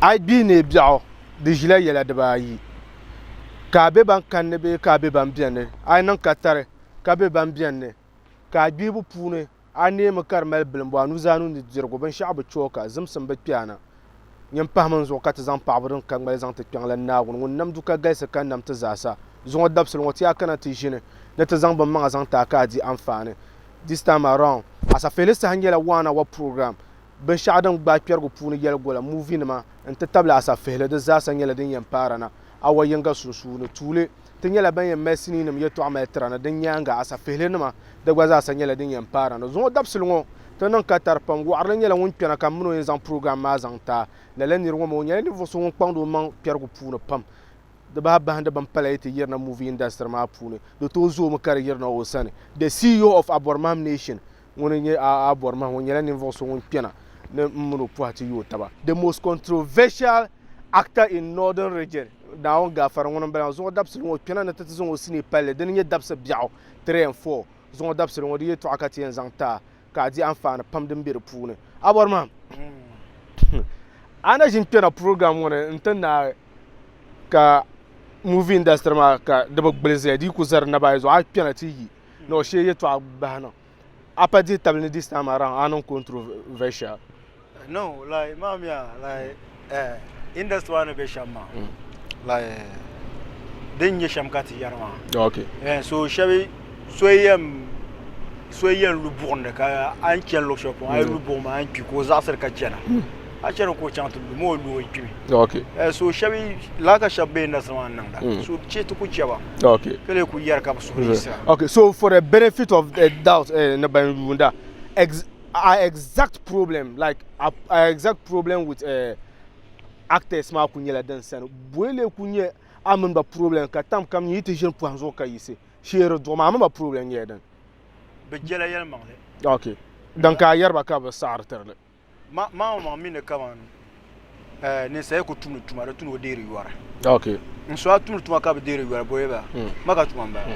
A yi gbihi neei biɛɣu, di ʒila yɛla dibaayi, ka a be ban kani ni bee ka a be ban beni ni. A yi niŋ katari ka be ban beni ni, ka a gbihibu puuni a neemi ka di mali bilimbu, a nuzaa ni nudirigu, binshɛɣu bi chɛ o ka zimsim bi kpe a na. Nyin pahimi n zuɣu ka ti zaŋ paɣibu din ka ŋmali zaŋ ti kpiɔŋlan Naawuni ŋun nam du ka galisi ka nam ti zaasa. Zuŋɔ dabisili ŋɔ ti yaa kana ti ʒini ni ti zaŋ bimaŋa zaŋ ti a ka a di anfaani. This time around, Asafihili saha nyɛla one hour program. Binshɛɣu din gbaai kpɛrigu puuni yɛligola, movie nima, n-ti tabili asafihili di zaasa nyɛla din yɛn paara na awa yiŋga sunsuuni. Tuuli, ti nyɛla ban yɛn mali siniinima yɛltɔɣa mali tira na, din nyaaŋa asafihilinima di gba zaasa nyɛla din yɛn paara na. Zuŋɔ dabisili ŋɔ, ti niŋ katari pam. Waɣirili nyɛla ŋun kpɛna ka m mini o yɛn zaŋ program maa zaŋ ti a. Lala niri ŋɔ maa, o nyɛla ninvuɣ so ŋun kpaŋdi o maŋ kpɛrigu puuni pam. Di bahi bahindi bin pala yi ti yirina movie industry maa puuni, di tooi zoomi ka di yirina o sani. The CEO of Abormahim Nation Ŋuni n-nyɛ a bɔri ma? Ŋun nyɛla ninvuɣ so ŋun kpɛna ni m min o pɔhi ti yooi taba. The most controversial actor in Northern region, Naawuni gaafara ŋuni m-bala maa, zuŋɔ dabisili ŋɔ o kpɛna ni ti ti zaŋ o sinii palli dini n-nyɛ dabisi biɛɣu 3 and 4 zuŋɔ dabisili ŋɔ di yɛltɔɣa ka ti yɛn zaŋ ti a ka a di anfaani pam din be di puuni. A bɔri ma? A na ʒini kpɛna program ŋɔ ni n-ti naai ka movie industry maa ka di bi gbuli zaya di yi ku za di naba ayi zuɣu a kpɛna ti yi ni o shee yɛltɔɣa bahi niŋ a pa dihi tabili ni this time around a niŋ controversial. No, like maa mi a like eh, industry maa ni be shɛm maa mm. like din nyɛ shɛm ka ti yɛri maa. Okay. Eh, so shɛba so yɛn so yɛn lu buɣim ni ka a ni chani luɣ shɛli polo a yi lu mm. buɣim maa a ni kpi ka o zaɣisiri ka chana. Mm. A chani ka o chaŋ ti lu ma o lu o kpimi. Okay. Eh, so shɛba laa ka shɛba be industry maa ni niŋda. Mm. So chɛ ti ku chɛ ba. Okay. Ka lee ku yɛri ka bɛ suhu yiɣisira. Okay, so for the benefit of the doubt, eh, ni ban yuunda, ex our exact problem, like our, our exact problem with eh, actors maa ku nyɛla din sani. Bɔyi lee ku nyɛ a mini ba problem ka tam kam yi ti ʒini pɔhim zuɣu ka yiɣisi sheeri duɣu maa, a mini ba problem nyɛla din. Bɛ jɛla yɛlimaŋli. Okay. Din ka a yɛri ba ka bɛ saɣiri tirili. Maŋmaŋ mi ni kaman ninsal yi ku tumdi tuma di tu ni o deeri yɔri. Okay. N so a tumdi tuma ka bi deeri yɔri bɔ yɛba ma ka tuma m-bala.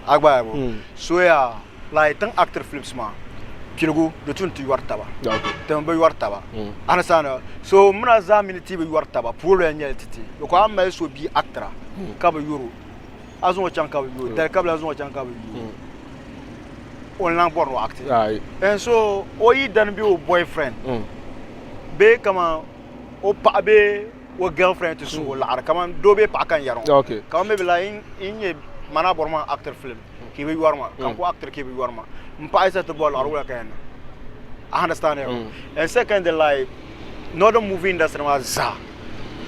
A gba yaa bɔ. So yaa like tiŋ actor films maa piligu di tu ni ti yɔri taba. Ti mi bi yɔri taba. Understand? So m mini a zaa mi ni ti bi yɔri taba problem n-nyɛli ti ti because a ni mali so bia actor a ka bi yɔri o a zaŋ o chaŋ ka bi yooi dali ka bi lahi zaŋ o chaŋ ka bi yooi o ni lahi bɔri ni o acti and so o yi dani bee o boyfriend bee kaman o paɣa bee o girlfriend ti su o laɣiri kaman doo bee paɣa ka n yɛri ŋɔ kaman maybe like n nyɛ mani a bɔri ma actiri film ka i bi yɔri ma ka n ku actiri ka i bi yɔri ma n paɣa yi sa ti bɔri laɣiri wula ka yɛn niŋ I understand and secondly like northern movie industry maa zaa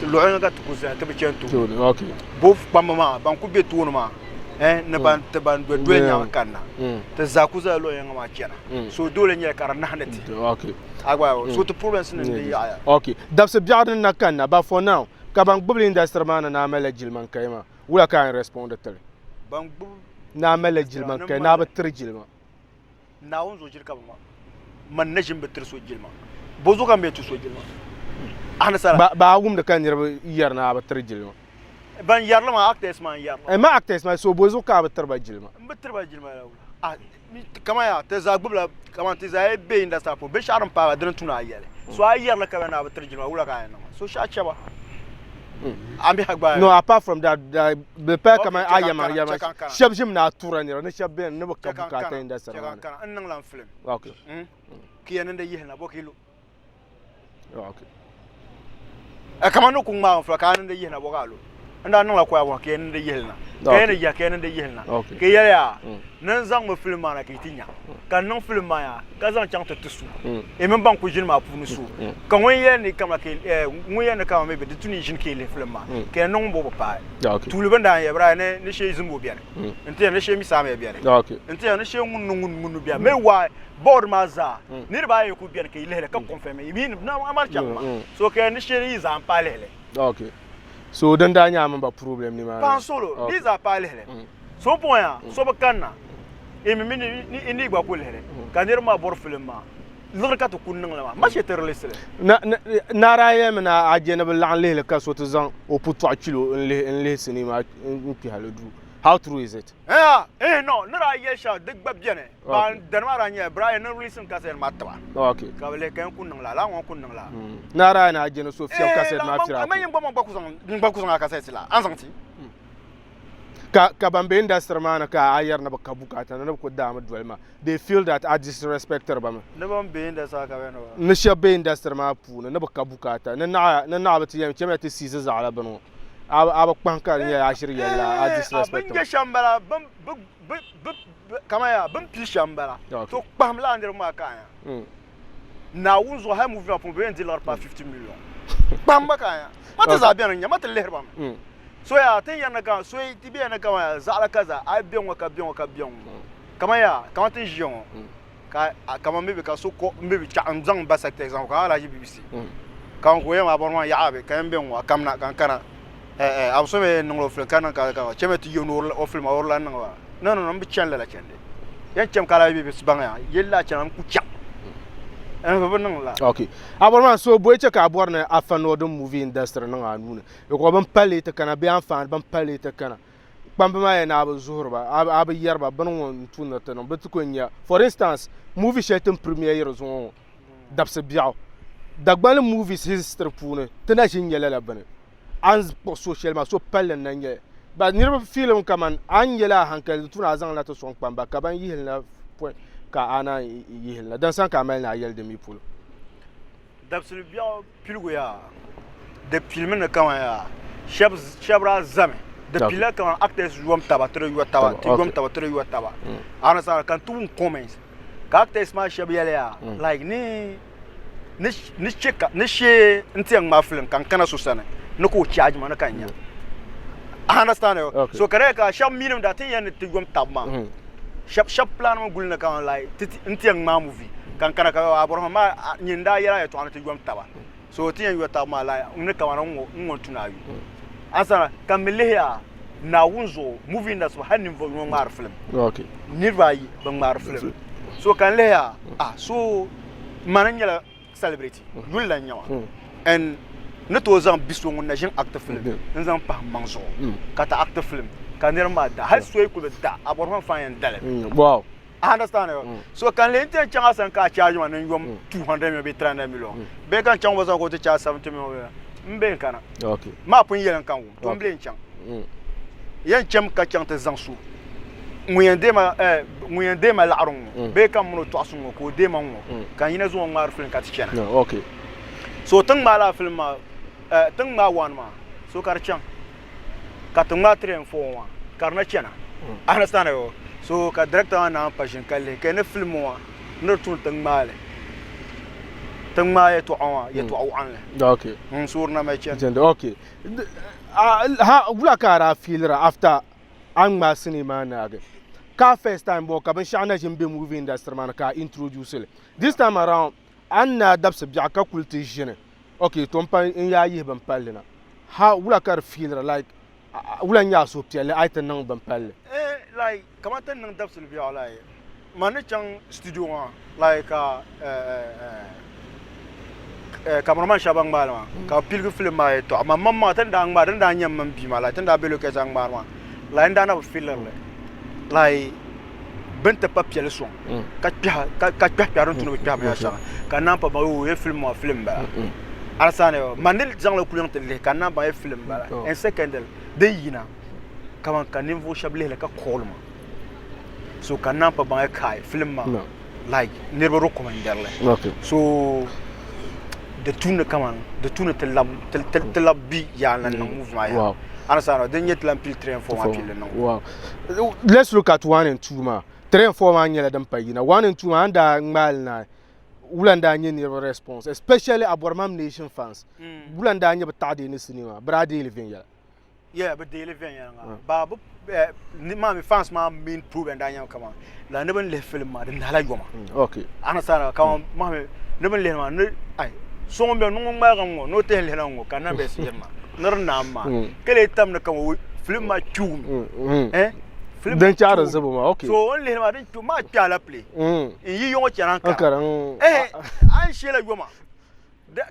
Ti luɣa yinga ka ti ku zaya ti bi chani tooni. Okay. Both kpamba maa ban ku be tooni maa eh, ni ban ti ban doli doli nyaŋa kanna. Ti zaa ku zala luɣa yinga maa chana. So dole nyɛli ka di nahindi ti. Okay. A gba so ti problems nim di yaɣaya. Okay. Dabisi biɛɣu din na kanna but for now ka ban gbubili industry maa ni naa malila jilima n-kai maa wula ka a yɛn respond ti li? Ban gbubi Naa malila jilima n-kai naa bi tiri jilima. Naawuni zuɣu jiri ka bɛ ŋma. Man na ʒini bi tiri so jilima. Bɔzuɣu ka m be ti so jilima? A ni sara. Ba a wumdi ka niriba yɛri ni a bi tiri jilima? Ban yɛri li maa, actors maa n-yɛri li. M ma actors maa, so bɔzuɣu ka a bi tiri ba jilima? M bi tiri ba jilima la wula? A kaman yaa, ti zaa gbubila, kaman ti zaa yi be industry puuni, binshɛɣu din paai ba dini n-tu ni a yɛli. So a yi yɛri li ka bɛ ni a bi tiri jilima, wula ka a yɛn niŋ? So shɛɣu chɛ ba. No, apart from that, bɛ paya kaman a yɛma yɛma shɛba ʒimi ni a tura nira ni shɛba beni ni bɛ ka bukaata industry maa ni. N niŋla n film. Okay. Ka yɛn niŋdi yihili na bɔ ka yi lu. Okay. Kaman ni ku ŋmaagi n fula ka a niŋdi yihili na bɔ ka a lu. N daa niŋla koya bɔ ka yɛn niŋdi yihili na. Ka yɛn ni yihi ka yɛn niŋdi yihili na. Ka yɛli yaa ni n zaŋmi film maa na ka yi ti nya. Ka n niŋ film maa yaa ka zaŋ chaŋ ti ti so i mini ban ku ʒini maa puuni so ka ŋun yɛli ni kamina ka ŋun yɛli ni kamina maybe di tu ni ʒini ka yi lihi film maa ka yɛn niŋ ŋun bo bi paai tuuli bin daa yɛli bi daa yɛli ni shee zimbo bɛni n ti yɛli ni shee misaamia bɛni n ti yɛli ni shee ŋun ni ŋun ŋun bɛni maybe why board maa zaa niriba ayi ku bɛni ka yi lihili ka confirm yi mi ni amari chaŋ maa so ka yɛli ni shee yi zaa n paai lihili. Okay. So din daa nyɛ a mini ba problem ni maa. Paɣa solo di zaa paai lihili. So pɔŋ ya so bi kanna i mi ni ni gba ku lihili ka niriba maa bɔri filim maa liɣiri ka ti ku niŋli maa ma shee ti release li. Naara yɛlimi ni a je ni bi laɣim lihili ka so ti zaŋ o putɔɣu chili o n lihi sinii maa n kpɛhi li duu. How true is it? Eh, eh, no, ni daa yɛli shɛli di gba beni. Ba dani maa daa nyɛla Brian ni release n cassette maa tiba. Okay. Ka bi lihi ka n ku niŋ lala ŋɔ ku niŋ la. Ni a daa na jeni so fiɛbu cassette maa fira ku. N gba ku zaŋ n gba ku zaŋ a cassette la a ni zaŋ ti. Ka ka ban be industry maa ni ka a yɛri ni bi ka bukaata ni ni bi ku daami doli ma. They feel that a disrespectiri ba mi. Ni ban be industry ka bɛ ni ba. Ni shɛba be industry maa puuni ni bi ka bukaata ni naɣa ni naɣa bi ti yɛn chamiya ti seize zaɣila bini ŋɔ. A bi kpahim ka di nyɛla a shiri yɛli la a disrespect ba. Bin je shɛm bala bin bi bi bi kamani yaa bin pili shɛm bala to kpahim lala niriba maa ka a nya. Naawuni zuɣu hali movie maa puuni bɛ yɛn di liɣiri paai 50 million. Kpahim ba ka a nya. Ma ti zaa beni n-nya ma ti lihiri ba mi. So yaa ti ni yɛri ni kaman so ti bɛ ni kaman yaa zaɣila ka zaa a yi be ŋɔ ka be ŋɔ ka be ŋɔ kaman yaa kaman ti ni ʒiya ŋɔ ka kaman maybe ka so ko maybe chaɣ n zaŋ ba sector example ka Alhaji BBC ka n ku yɛn maa bɔri maa yaɣa bɛ ka yɛn be ŋɔ a kamina ka n kana eh eh a bi so mi yɛn niŋla o film ka niŋ ka ka chɛ ti yɛn o film o lahi niŋ ba no no no n bi chani lala chandi yɛn chɛmi ka Alhaji BBC baŋ ya yɛli la chana n ku chaŋ n bi niŋ la. Okay a bɔri maa so bɔyi chɛ ka a bɔri ni a fa northern movie industry niŋ a nuuni because bin palli ti kana bee anfaani bin palli ti kana kpamba maa yɛn a bi zuhiri ba a bi yɛri ba bini ŋɔ n tu ni ti niŋ bi ti ku nya for instance movie shɛli ti ni premier yiri zuŋɔ ŋɔ dabisi biɛɣu Dagbani movies history puuni ti na ʒi n-nya lala bini a ni kpuɣi so shɛli maa so palli n-na nyɛli but niriba fiilimi kaman a ni nyɛla a hankali di tu ni a zaŋ na ti sɔŋ kpamba ka ban yihili na pɔi ka a naan yihili na din sani ka a mali ni a yɛli di mi polo. Dabisili biɛɣu piligu yaa di pilimi ni kaman yaa shɛba daa zami di pilila kaman actors yom taba ti di yo taba ti yom taba ti di yo taba a ni saha ka n ti wum comments ka actors maa shɛba yɛli yaa like ni ni che ka ni shee n ti yɛn ŋmaai film ka n kana so sani ni ka o charge ma ni ka n nya I understand so ka di ka shɛba mi ni daa ti yɛn ni ti yom taba maa shɛba plan mi guli ni kaman like n ti yɛn ŋmaai movie ka n kana ka a bɔri ma nyini daa yɛla yɛltɔɣa ni ti yom taba so ti yɛn yo taba maa la n ni kamani n ŋɔ tuna ayu asana ka mi lihiya Naawuni zuɣu movie industry hali ninvuɣu yino ŋmaari film niriba ayi bi ŋmaari film so ka n lihiya ah so mani n nyɛla celebrity yuli la n nyɛma and ni tooi zaŋ bi so ŋun na ʒini act film n zaŋ pahi n maŋ zuɣu ka ti act film ka niriba maa da hali so yi kuli da a bɔri ma fan yɛn dali I understand mm. So kan le nti chaŋ a sani ka a charge ma ni n yom 200 million bee 300 million mm. bee ka n chaŋ o sani ka o ti charge 70 million bee n bee n kana. Okay. Maa pun yɛli n kan wum to n blee n chaŋ. Yɛn cham ka chaŋ ti zaŋ so ŋun yɛn deema eh, ŋun yɛn deema laɣiri ŋɔ mm. bee ka n mini o tɔɣisi ŋɔ ka o deema ŋɔ mm. ka n yina zaŋ o ŋmaari film ka ti chana. No, okay. So ti ŋmaai laa film maa eh, ti ŋmaai one maa so ka di chaŋ. Ka ti ŋmaai 3 and 4 maa ka di na chana. I understand yo. So ka director maa naan pa ʒini ka lihi ka ni film maa ni di tuuni ti ŋmaai li. Ti ŋmaai yɛltɔɣa maa yɛltɔɣa waɣinli. Okay. So di na mali chani. Okay. Ha wula ka a daa feelira after a ni ŋmaai sinii maa naagi ka a first time bɔ ka binshɛɣu na ʒini be movie industry maa ni ka a introduce li. This time around a ni naai dabisi biɛɣu ka kuli ti ʒini ok to n pa n yaa yihi bin palli na ha wula ka di fiilira like wula n nyɛ a suhupiɛlli a yi ti niŋ bin palli eh like kamani ti ni niŋ dabisili biɛɣu la man ni chaŋ studio maa like ka cameraman shɛba ban ŋmaali maa ka bi piligi film maa yɛltɔɣa man maŋ maŋa ti ni daa ŋmaari din daa nyɛ m mini bia maa like ti ni daa be location ŋmaari maa like n daa na bi fiiliri li like bɛ ni ti pa piɛli sɔŋ ka kpɛhi kpɛhi din tu ni bɛ kpɛhi binyɛr shɛŋa ka n naan pa baŋ oo ye film maa film m-bala understand man ni zaŋli kuli niŋ ti lihi ka n naan baŋ ye film m-bala and secondly din yina kaman ka ninvuɣ shɛba lihili ka call ma so ka n naan pa baŋ ye kai film maa like niriba recommendiri li so di tu ni kaman di tu ni ti labi bi yaa n-lan niŋ movie maa yaha understand din nyɛ ti lan pili 3 and 4 maa pilli niŋ wow let's look at 1 and 2 maa 3 and 4 maa nyɛla din pa yina 1 and 2 maa an daa ŋmaali naai wula n daa nyɛ niriba response especially Aborimam Nation fans wula n daa nyɛ bi taɣi deei ni sinii maa bi daa deei li viɛnyɛla Yeah, bi deei li viɛnyɛliŋga. Ba bi eh, maa mi fans maa main problem daa nyɛmi kaman la ni bin lihi film maa di nahala yoma. Okay. Understand kaman maa mi ni bin lihi maa ni ai so ŋun bɛ ni ŋun ŋmaligi ŋɔ ni o tihi lihi na ŋɔ ka na bɛ sihiri na ni di naam maa ka lee tam ni kaman film maa kpiwumi. Eh? Film din chaɣiri zibu maa okay. So o ni lihiri maa din kpiwi maa kpi alapile. N yi yɔŋɔ chana n kara. Eh, a ni sheela yoma.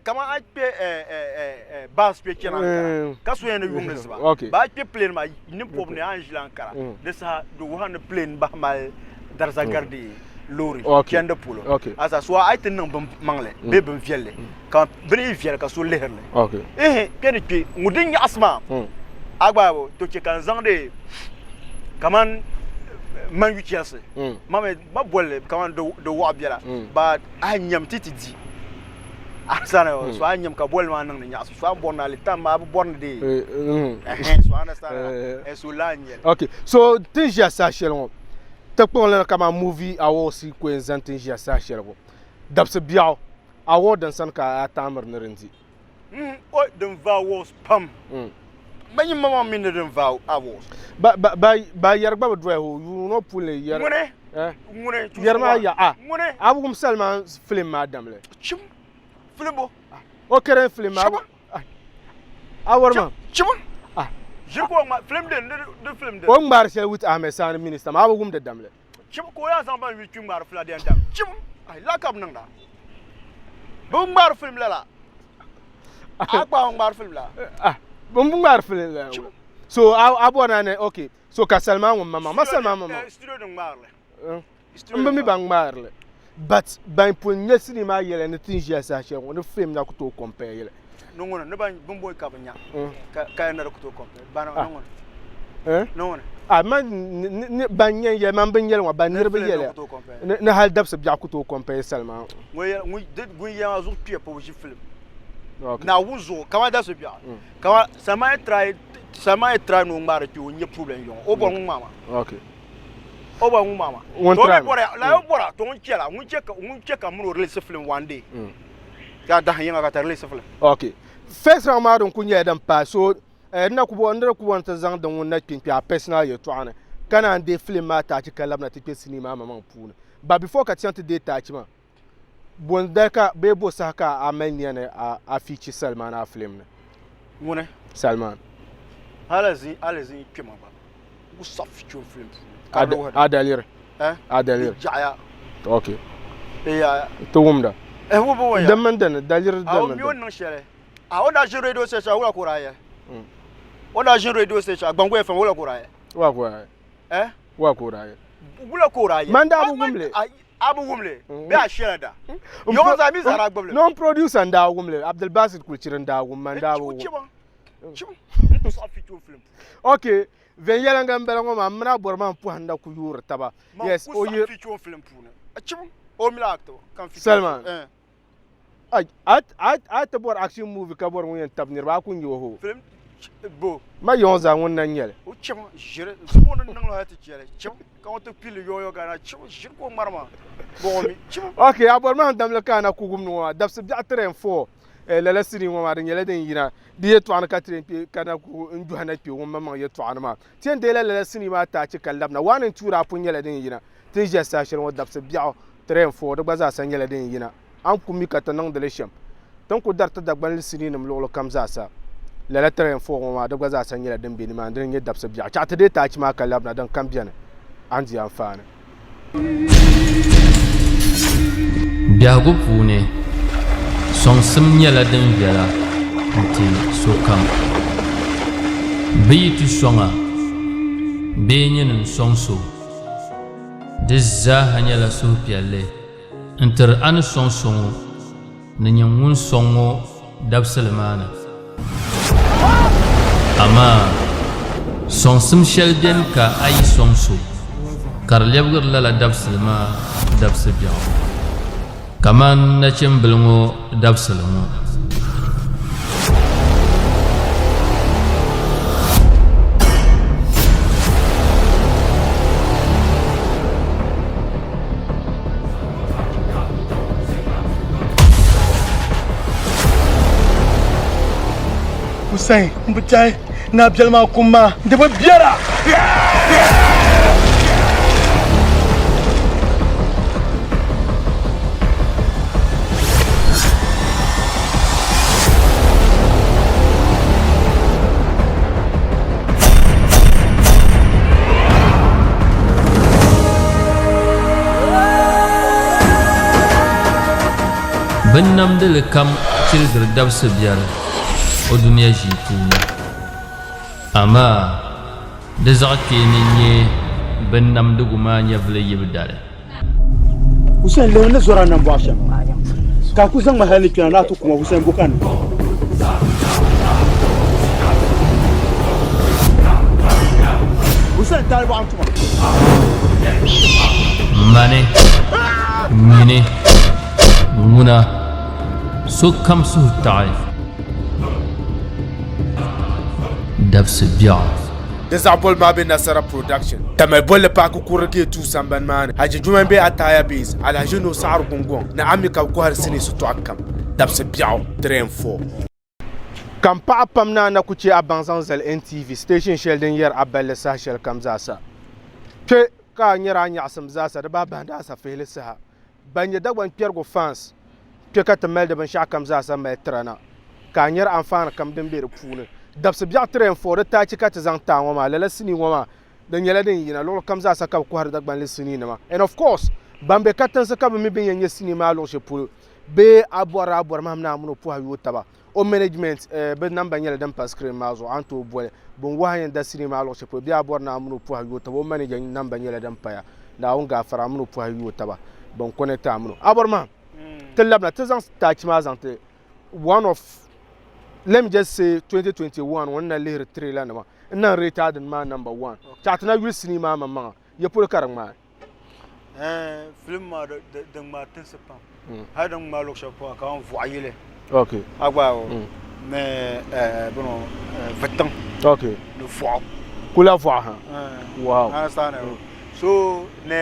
Kaman a kpe bus kpe chana Ankara ka so yɛn ni yuŋ ni ziba ba a kpe plane maa ni pɔbi ni a ni ʒili Ankara di saha di wuhi ni plane bahi mali dariza gari di loori chandi polo asa so a yi ti niŋ bin maŋli bee bin viɛlli ka bini yi viɛli ka so lihiri li ehe kpe ni kpe ŋun din nyaɣasi maa a gba to chɛ ka n zaŋdi kaman Man U Chelsea ma mi ma bolli kaman di waɣa biɛla but a nyam ti ti di a sani so a nyam ka bolli maa niŋdi nyaɣasi so a ni bɔri ni a li tam maa a bi bɔri ni dee so understand so laa n nyɛli. Okay so ti ni ʒiya saha shɛli ŋɔ ti kpuɣili ni kaman movie awards ku yɛn zani ti ni ʒiya saha shɛli ŋɔ dabisi biɛɣu award din sani ka a taamiri ni din di. O din va awards pam. Ba nyin maŋmaŋ mi ni din va awards. Ba ba ba ba yɛri gba bi doya o yuun o puli yɛri. Ŋuni? Ŋuni? Yɛri maa ya a. Ŋuni? A bi wum Salman film maa damli. Chim film bo. O current film maa. Chim. A wari maa. Chim. Ʒiri ka o ŋma film din di film din. O ŋmaari shɛli with Ahmed Sani minister maa a bi wum di damli. Chim ka o yaa zaŋ ban yuli kpi ŋmaari fila di yɛn dam. Chim. Ai la ka bi niŋda. Bi ŋmaari film lala. A kpa ŋmaari film la. Ah, bi ŋmaari film la. So a bɔri na ni okay. So ka Salman ŋun maŋmaŋ ma Salman maŋmaŋ. Studio din ŋmaari li. N bi mi ban ŋmaari li. But ban pun nyɛ sinii maa yɛli ni ti ni ʒiya saha shɛli ŋɔ ni film na ku tooi compare yɛli. Ni ŋuni ni ban bin boi ka bi nya ka yɛn ni di ku tooi compare bana ni ŋuni ni ŋuni. A man ni ban nyɛ yɛli man bin yɛli ŋɔ ban niriba yɛli ni hali dabisi biɛɣu ku tooi compare Salman. Ŋun yɛli maa zuɣu kpiya pa o ʒi film. Naawuni zuɣu kamani dabisi biɛɣu kamani Salman yi try Salman yi try ni o ŋmaari kpɛ o nya problem yɔŋɔ o bɔri ŋun ŋmaa maa. Okay. O bɔri ŋun ŋmaa maa. Ŋun To o try mi bɔri la o bɔra to ŋun chɛla ŋun chɛ ka ŋun chɛ ka mini o release film one day. Ka dahin yiŋa ka ti release film. Okay. First round maa din ku nyɛla din paai so n na ku bɔ n di ku bɔri ni ti zaŋ din ŋun na kpi n-kpe a personal yɛltɔɣa ni ka naan deei film maa taachi ka labina ti kpe sinii maa maŋmaŋ puuni. But before ka ti chaŋ ti deei taachi maa bo n-dali ka bee bo saha ka a mali nia ni a fiichi Salman a film ni? Ŋuni? Salman. Hali zin hali zin kpɛma gba n ku saɣi fiichi o film puuni. Ka di wuhi A daliri? Eh? A daliri? Di jaɣaya. Ok. Eh, ya. Ti wumda. Eh, wo bo ya. Din mini dini, daliri A o din mi mini o dini. niŋ shɛli. A o daa ʒini radio station wula ka o daa yɛli? O daa ʒini radio station Gbango FM wula ka o daa yɛli? Wa ka o daa yɛli? Eh? Wa ka o daa yɛli? Wula ka o daa yɛli? Man daa bi wum li. A bi wum li bee a shɛla da? Yɔŋɔ zaa mi zaa daa gbubi li. Non producer n daa wum li Abdulbasit Kulichiri n daa wum man daa bi wum. Ok viɛnyɛliŋga n bala ŋɔ maa m mini a bɔri maa n pɔhim na ku yoori taba. Yes o yi Salman a ti bɔri action movie ka bɔri ŋun yɛn tabi niriba a ku nya o hoo. Bo. Ma yɔŋ zaa ŋun na nyɛli. O chɛm ʒiri zuɣu ni niŋ hali ti chɛli chɛm ka ŋun ti pilli yɔyɔ Ghana chɛm ʒiri ka o ŋmari maa bɔɣu mi chɛm. Ok a bɔri maa damli ka a na ku wumdi ŋɔ maa dabisi biɛɣu 3 and 4 lala sinii ŋɔ maa di nyɛla din yina di yɛltɔɣa ni ka ti yɛn kpe ka na ku n duhi na kpe ŋun maŋmaŋ yɛltɔɣa ni maa. Ti yɛn deela lala sinii maa taachi ka labina 1 and 2 daa pun nyɛla din yina ti ni ʒiya saha shɛli ŋɔ dabisi biɛɣu 3 and 4 di gba zaa sa nyɛla din yina. A ni ku mi ka ti niŋdi li shɛm, ti ni ku dari ti Dagbanli siniinim luɣili kam zaasa. Lala 3 and 4 ŋɔ maa di gba zaasa nyɛla din be nimaani dini n-nyɛ dabisi biɛɣu. Chaɣ ti deei taachi maa ka labina din kam beni a ni di anfaani. Biɛhigu puuni, sɔŋsim nyɛla din viɛla n-ti sokam. Bɛ yi ti sɔŋ a bee nyini n-sɔŋ so, di zaaha nyɛla suhupiɛlli. N tiri a ni sɔŋ so ŋɔ ni nyɛ ŋun sɔŋ ŋɔ dabisili maa ni. Amaa sɔŋsim shɛli beni ka a yi sɔŋ so, ka di lɛbigiri lala dabisili maa dabisi biɛɣu, kamani nachimbila ŋɔ dabisili ŋɔ. Hussein, n bi tɛhi ni a biɛli maa kum maa di bi biɛra. Binnamdili kam chirigiri dabisi biɛri o dunia ʒii puuni. Amaa di zaɣ kpeeni n-nyɛ binnamdigu maa nyɛvili yibu dali. Hussein lihim ni zɔra nambɔɣu shɛm ka a ku zaŋ ma hali ni kpɛna ni a ti ku ma Hussein bo ka ni. Hussein taali bɔɣu n-tuma. Mani, nyini, ŋuna, sokam suhu taɣi dabisi biɛɣu. Di zaɣ boli maa be Nasara Production, Tamale bolli paaki kurili gate 2 sambani maa ni, Haji Juma m-be Ataya Base, Alhaji Nuhu Saɣiri Gungɔŋ ni Ami ka bɛ kɔhiri sinii sitɔɣu kam dabisi biɛɣu 3 and 4. Ka m paɣa pam ni a na ku chɛ a baŋ zaŋ zali NTV station shɛli din yɛri a balli saha shɛli kam zaasa. Kpe ka a nyari a nyaɣisim zaasa di bahi bahindi a safihili saha. Ban nyɛ Dagbaŋ kpɛrigu fans kpe ka ti mali di binshɛɣu kam zaasa mali tira na ka a nyari anfaani kam din be di puuni. Dabisi biɛɣu 3 and 4 di taachi ka ti zaŋ ti a ŋɔ maa, lala sinii ŋɔ maa di nyɛla din yina luɣili kam zaasa ka bɛ kɔhiri Dagbanli sinii nima and of course ban be katinsi ka bɛ mi bɛ ni yɛn nyɛ sinii maa luɣ shɛli polo bee a bɔri a bɔri mahim ni a mini o pɔhi yooi taba o management bɛ namba nyɛla din pa screen maa zuɣu a ni tooi boli bɛ ni wahi yɛn da sinii maa luɣ shɛli polo bee a bɔri ni a mini o pɔhi yooi taba o manager namba nyɛla din paya Naawuni gaafara a mini o pɔhi yooi taba bɛn connect a mini o a bɔri mahim ti labina ti zaŋ taachi maa zaŋ ti one of let me just say 2021 ŋɔ n na lihiri trailer nima n na rate a dini maa number one chaɣ ti na yuli sinii maa maŋmaŋa ya polo ka di ŋmaai. Film maa di ŋmaai tinsi pam hali din ŋmaai luɣ shɛli polo kamani Vuɣa yili a gba ni bini Vitiŋ ni Vuɣu kula Vuɣa ha wow so ni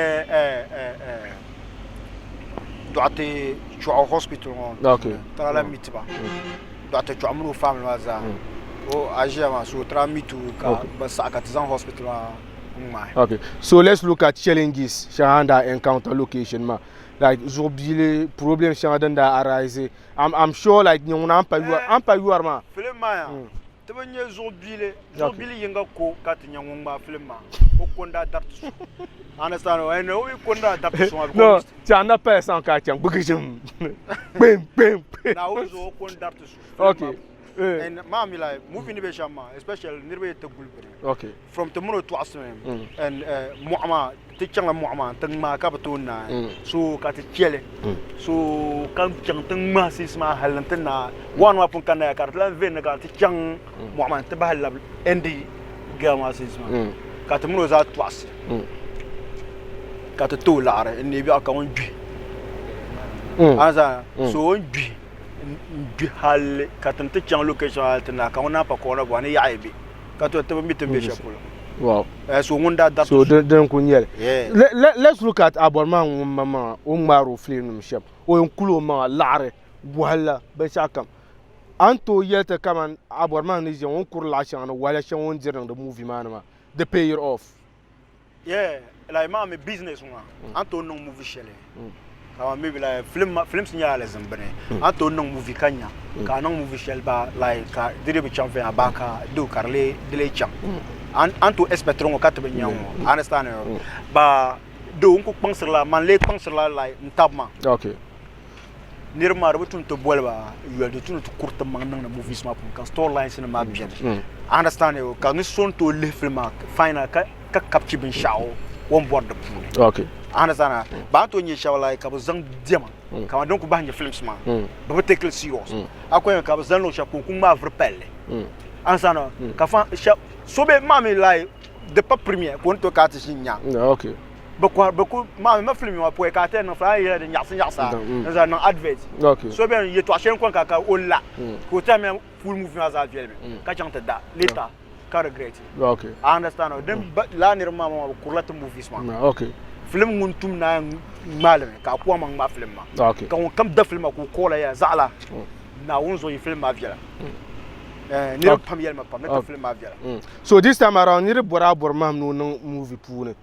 Dɔɣite Chuɣu hospital ŋɔ ti daa lahi meet ba Dɔɣite Chuɣu mini o family maa zaa a ʒiya maa so ti daa meet o ka bɛ saɣi ka ti zaŋ hospital maa ŋmaai. Okay, so let's look at challenges shɛŋa a ni daa encounter location maa like zuɣu biili problem shɛŋa din daa arise I'm, I'm sure like nyɛ ŋuna a ni pa yɔri maa. Film maa yaa ti bi nya zuɣu biili zuɣu biili yinga ko ka ti nya ŋun ŋmaai film maa o ko n-daa dariti so understand o and o mi ko n-daa dariti so maa No, ti a na paya saŋ ka a chaŋ gbigijim kpim kpim kpim. Naawuni zuɣu o ko n-dariti so film Okay. maa and maa mi like movie ni be shɛm maa especially niriba yi ti guli bini Okay. From ti mini o tɔɣisimi and mɔɣu maa ti chaŋla mɔɣu maa n-ti ŋmaai ka bi tooi naai so ka ti che li so ka chaŋ ti ŋmaai sinsi maa hali nti naai one maa pun kanna ya ka di ti lahi veni ka ti chaŋ mɔɣu maa nti bahi labi endi girl maa sinsi maa ka ti mini o zaa tɔɣisi ka ti ti o laɣiri n-neei biɛɣu ka ŋun gbi so o ni gbi n-gbi hali ka ti ni ti chaŋ location hali ti naai ka ŋun naan pa kɔɣu na bɔhi ni yaɣa yi be. Ka to ti bi mi ti ni be shɛli polo. Wow. So ŋun daa dariti So din ku nyɛli. Yeah. Let's look at Abɔri maa ŋun maŋmaŋa o ni ŋmaari o film nim shɛm. O yɛn kuli o maŋa laɣiri wahala binshɛɣu kam. A ni tooi yɛli ti kaman Abɔri maa ni ʒiya ŋɔ o ni kuri laɣ shɛŋa ni wahala shɛŋa o ni diri niŋdi movie maa ni maa di pay it off. Yeah, like maa mi business ŋɔ a ni tooi niŋ movie shɛli kaman maybe like film films nyɛla alizin bini a ni tooi niŋ movie ka nya ka a niŋ movie shɛli ba like ka di dii bi chaŋ viɛnyɛla ba ka do ka di lee chaŋ a ni tooi expect ŋɔ ka ti bi nya ŋɔ understand ba do n ku kpaŋsirila man lee kpaŋsirila like n tabi maa okay niriba maa di bi tum ti boli ba yoli di tu ni ti kuri ti maŋ niŋdi movies maa puuni ka story lines nim maa beni understand ka ni so ni tooi lihi film maa final ka ka capture binshaɣu o ni bɔri di puuni okay understand ba ni tooi nyɛ shɛba like ka bi zaŋ diɛma kamani din ku bahi nyɛ films maa bi bi take li serious a ku yɛn ka bi zani luɣu shɛli ka o ku ŋmaai vuri palli understand ka fa so bɛ maa mi like di pa premier ka o ni tooi kana ti ʒi n nya okay Bɛ kɔhiri bɛ ku maa mi ma film maa pɔi ka a ti yɛn niŋ film a ni yɛla di nyaɣisi nyaɣisa n zaŋ niŋ advert so bɛni yɛltɔɣa shɛli n-kɔŋ ka ka o la ka o tɛha mi full movie maa zaa viɛlimi ka chaŋ ti da later ka regret I understand din lala niriba maa maa bɛ kurila ti movies maa film ŋun tum naai ŋmaai li mi ka a ku a maŋ ŋmaai film maa ka ŋun kam da film maa ka o call a ya zaɣila Naawuni zuɣu yi film maa viɛla niriba pam yɛli ma pam ni ti film maa viɛla. So this time around niriba bɔri a bɔri mahim ni o niŋ movie puuni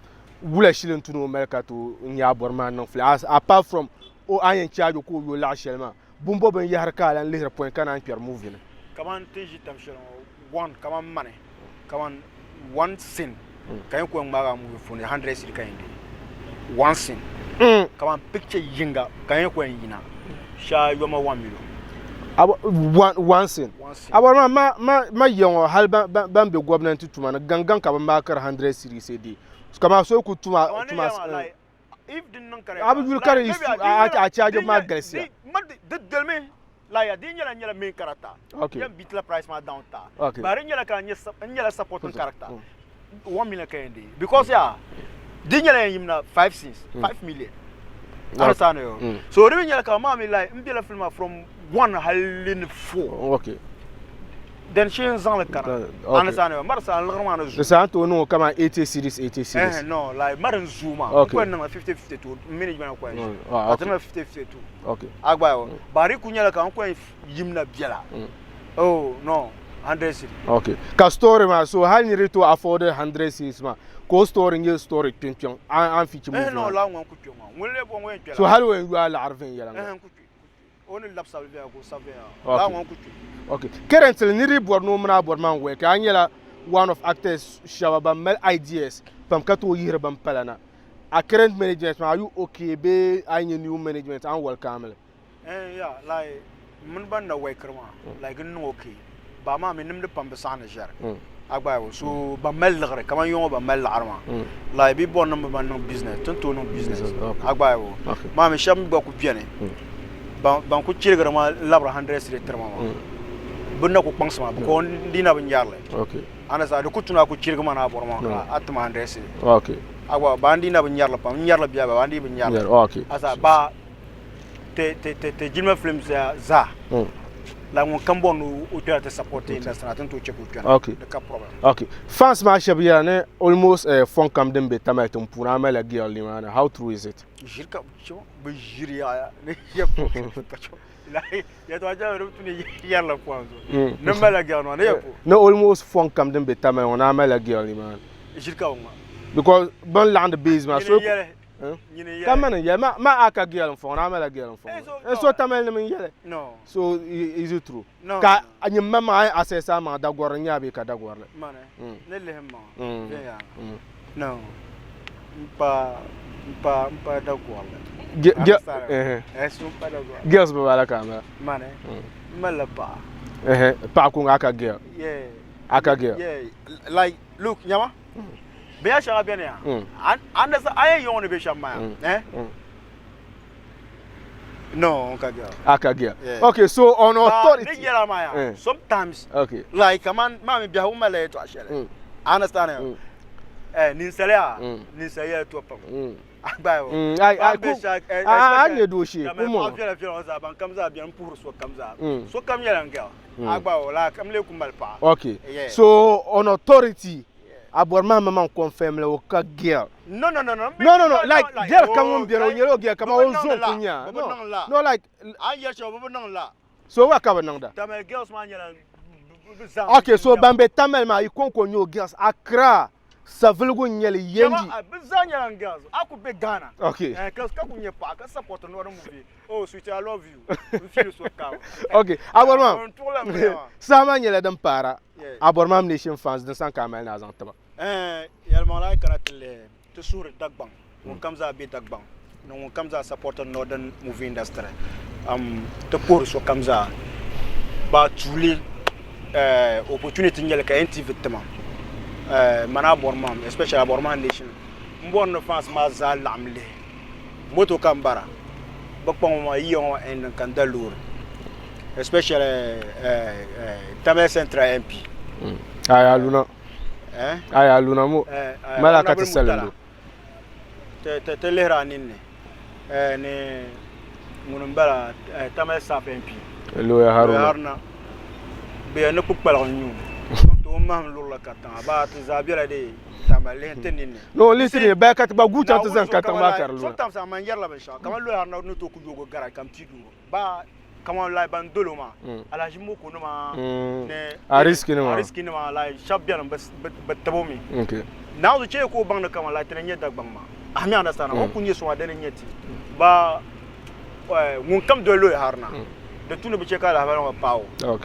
wula shili n-tu ni o mali ka tooi nya a bɔri maa niŋ fili apart from o a ni yɛn charge o ka o yo laɣ shɛli maa bimbo binyɛhiri ka a lan lihiri pɔi ka naan kpɛri movie ni. Kaman ti ni ʒi tam shɛli ŋɔ one kaman mani kaman one scene ka yɛn ku yɛn ŋmaagi a movie puuni hundred cedi ka yɛn deei one scene kaman picture yinga ka yɛn ku yɛn yina shee a yoma one million. One scene. A bɔri maa ma ma ya ŋɔ hali ban be gɔbnanti tuma ni gaŋ gaŋ ka bɛ maakiri 100 cedis a day. Kaman so ku tuma tuma a bi yuli ka di a charge maa galisiya. Di dolimi like di nyɛla nyɛla main character. Okay. Yɛn beat la price maa down ta. Okay. But di nyɛla ka n nyɛla supporting character. 1 million ka yɛn deei because yaa di nyɛla yɛn yimna 5 scenes 5 million. Understand yo? So di mi nyɛla ka maa mi like n bela film maa from 1 hali ni 4. Okay. Then shee n zaŋli kana. Understand yo? Mari sa n liɣiri maa ni Di zooi. saha n tooi niŋ o kaman 80 cedis 80 cedis. Eh no like mari n zooi maa. Okay. N ku yɛn niŋla 50 50 to n management ku yɛn zooi. Ah, Ka ti okay. niŋla 50 50 to. Okay. A gba yo. Ba di ku nyɛla ka n ku yɛn yimna biɛla. Oh no 100 cedi. Okay. Ka story maa so hali ni di tooi afford 100 cedis maa ka o story nyɛ story kpeŋkpeŋ a ni feature Eh movie no maa. la ŋɔ n ku kpe ŋɔ. Ŋuni lee bɔ ŋɔ yɛn kpɛla. So hali o yɛn yo a laɣiri viɛnyɛliŋga. Eh n ku kpe. O ni labi sabili viɛnyɛla ka o sabi viɛnyɛla. Okay. La ŋɔ n ku kpe. Okay. Currently niriba yi bɔri ni o mini a bɔri maa n work a nyɛla one of actors shɛba ban mali ideas pam ka tooi yihiri bin pala na. A current management maa are you okay bee a yi nyɛ new management a ni welcome li? Eh yeah like mini ban na workiri maa like n niŋ okay ba maa mi nimdi pam bi saɣi ni ʒɛri a gba yɛli so ban mali liɣiri kamani yɔŋɔ ban mali liɣiri maa like bi bɔri ni bi ban niŋ business ti ni tooi niŋ business a gba yɛli maa mi shɛba mi gba ku bɛni ban ku chirigiri ma labiri 100 cedi tiri ma maa bi na ku kpaŋsi ma because n dii na bi nyarili understand di ku tuna a ku chirigi ma ni a bɔri maa ka a tima 100 cedi a gba ba n dii na bi nyarili pam n nyarili biɛla ba n dii bi nyarili asa ba ti ti ti ti jilima films zaa la ŋun kam bɔri ni o kpɛra ti support industry na ti ni tooi chɛ ka o kpɛna Okay. di ka problem. Okay. Fans maa shɛba yɛra ni almost fɔŋ kam din be Tamale tiŋ puuni a malila girl nimaani. How true is it? Ʒiri ka bɛ ʒiri yaɣaya ni yɛltɔɣa chɛli di bi tu ni yɛrila pɔhim zuɣu ni malila girl maa ni yɛ po. Ni almost fɔŋ kam din be Tamale ŋɔ ni a malila girl nimaani. Ʒiri ka bɛ ŋma. Because bɛn laɣindi base maa so Nyini n yɛli Ka mani n yɛli ma a ka girl n fɔŋ ni a mala girl n fɔŋ n so tamali nim n yɛli No. So is it true? No. Ka nyini ma maŋa a yi assess a maŋa dagorili n nyɛ a bee ka dagorili? Mani ni lihi n maŋa viɛnyɛla. No. N pa n pa n pa dagorili. So n pa dagorili. Girls bi bala ka a mali? Mani n malila paɣa. Paɣa kuŋ a ka girl? Yeah. A ka girl? Yeah. Like look nyama. Binya shɛŋa beni ya a yɛn yiŋ o ni be shɛm maa ya eh no n ka girl. A ka girl. Okay, so on authority. Ni yɛla maa ya sometimes okay like kaman maa mi biɛhigu malila yɛltɔɣa shɛli understand eh ninsali ya ninsali yɛltɔɣa pam A nyɛ dooshee paɣa viɛla viɛla ŋɔ zaa ban kam zaa beni n puhiri so kam zaa so kam nyɛla n girl a gba o la kam lee ku mali paɣa. Okay so on authority a bɔri maa ma man confirm la o ka girl. No no no no. No no no like girl kam ŋun beni o nyɛla o girl kaman o zo n ku nya. Bɛ bi niŋ la. No like. A ni yɛli shɛm bɛ bi niŋ la. So wa ka bɛ niŋda? Tamale girls maa nyɛla bɛ zaa. Okay so ban be Tamale maa yi konko n nyɛ o girls Accra Savelugu n nyɛli Yendi. Bɛ zaa nyɛla n girls a ku be Ghana. Okay. Ka ku nyɛ paɣa ka support Northern movie. Oh sweetie I love you. N feel so calm. Okay a bɔri maa saha maa nyɛla din paara a bɔri maa Nation fans din sani ka a mali ni a zaŋ tiba. Eh yɛlimaŋli a yi kana ti lihi ti suhuri Dagbaŋ ŋun kam zaa be Dagbaŋ ni ŋun kam zaa support Northern movie industry um, ti puhiri sokam zaa ba tuuli eh, opportunity nyɛli ka NTV tima eh, mani a bɔri maa especially a bɔri maa nation n bɔri ni fans maa zaa laɣim lihi moto ka n bara bi kpaŋ maa yiya ŋɔ ending ka n da loori especially eh, eh, Tamale Central MP Aya luna eh? Aya luna mo eh, eh, mala ka ti Honorable salindu. Murtala. Ti lihiri a ninni ni ŋuni m-bala Tamale South MP Looya Haruna. Haruna bɛ yɛn ni kpukpaligu n-nyɛ o ti o mahim lurila katiŋa baa ti zaa bela dee Tamale lihi ti ninni. No lihi ti ninni baya ka ti gba guui chaŋ ti zani katiŋ maa ka di luna. Sometimes a man yɛrila binshɛɣu kamani Looya Haruna ni tooi ku yoogi garage ka m pii doo baa kamani like ban dolo maa Alhaji Moko nima ni Ariski nima Ariski nima like shɛba beni bi tibi o mi naawuni chɛ ka o baŋ ni kamani like ti ni nyɛ Dagbaŋ maa a mi understand o ku nyɛ so maa dini n-nyɛ ti ba ŋun kam doli loori harina di tu ni bi chɛ ka lahabali ŋɔ paai o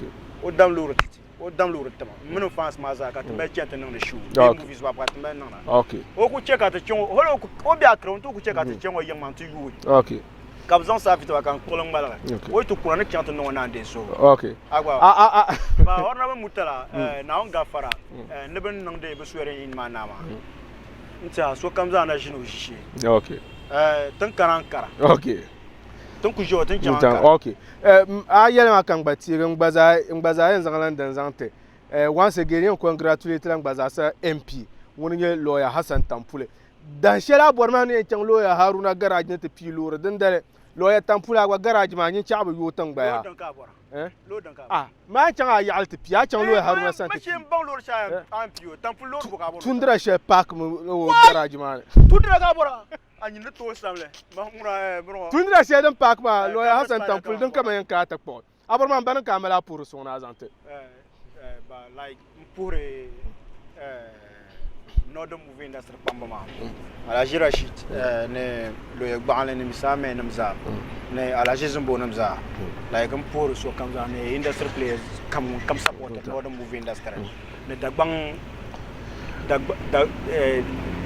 o dam loori titi o dam loori tima m mini fans maa zaa ka ti mali chani ti niŋdi show bee movies maa ka ti mali niŋda o ku chɛ ka ti chaŋ o hali o be Accra o ni tooi ku chɛ ka ti chaŋ o yiŋ maa nti yooi. Ka bɛ zaŋ saafi ti ba ka n kpuɣili ŋmaligi. O yi ti kura ni chaŋ ti niŋ o naan deei suhu. A gba ba Honorable Murtala, Naawuni gafara ni bɛ ni niŋdi bɛ swearing in maa naa maa. N tiɛha sokam zaa na ʒini o ʒishee. Ti ni kana Ankara. Ti ni ku ʒiya o ti ni chaŋ Ankara. A yɛli maa ka n gba teegi n gba zaa n gba zaa yɛn zaŋla n dini zaŋ ti. Once again yɛn congratulate la n gba zaa sa MP ŋuni nyɛ lawyer Hassan Tampuli. Dahin shɛli a bɔri maa ni yɛn chaŋ looya Haruna garage ni ti pii loori dindali. Looya Tampuli a gba garage maa nyin chaɣ bi yooi tiŋgbaya. Eh? Ah, maa chaŋ a yaɣili ti pii, a chaŋ looya Haruna sani ti pii. Tundra shɛli paaki mi o garage maa ni. Tundra shɛli din paaki maa looya Hassan Tampuli din ka ma yɛn kaai ti kpuɣi. A bɔri maa m ba ni ka a mali a puhiri suŋ ni a zaŋ ti. Like n puhiri Northern Movie Industry kpamba maa Alhaji Rashid ni Lawyer Gbaɣinli ni Mr. Ahmed nim zaa ni Alhaji Zimbo nim zaa like n puhiri sokam zaa ni industry players kam ŋun kam support Northern Movie Industry ni Dagbaŋ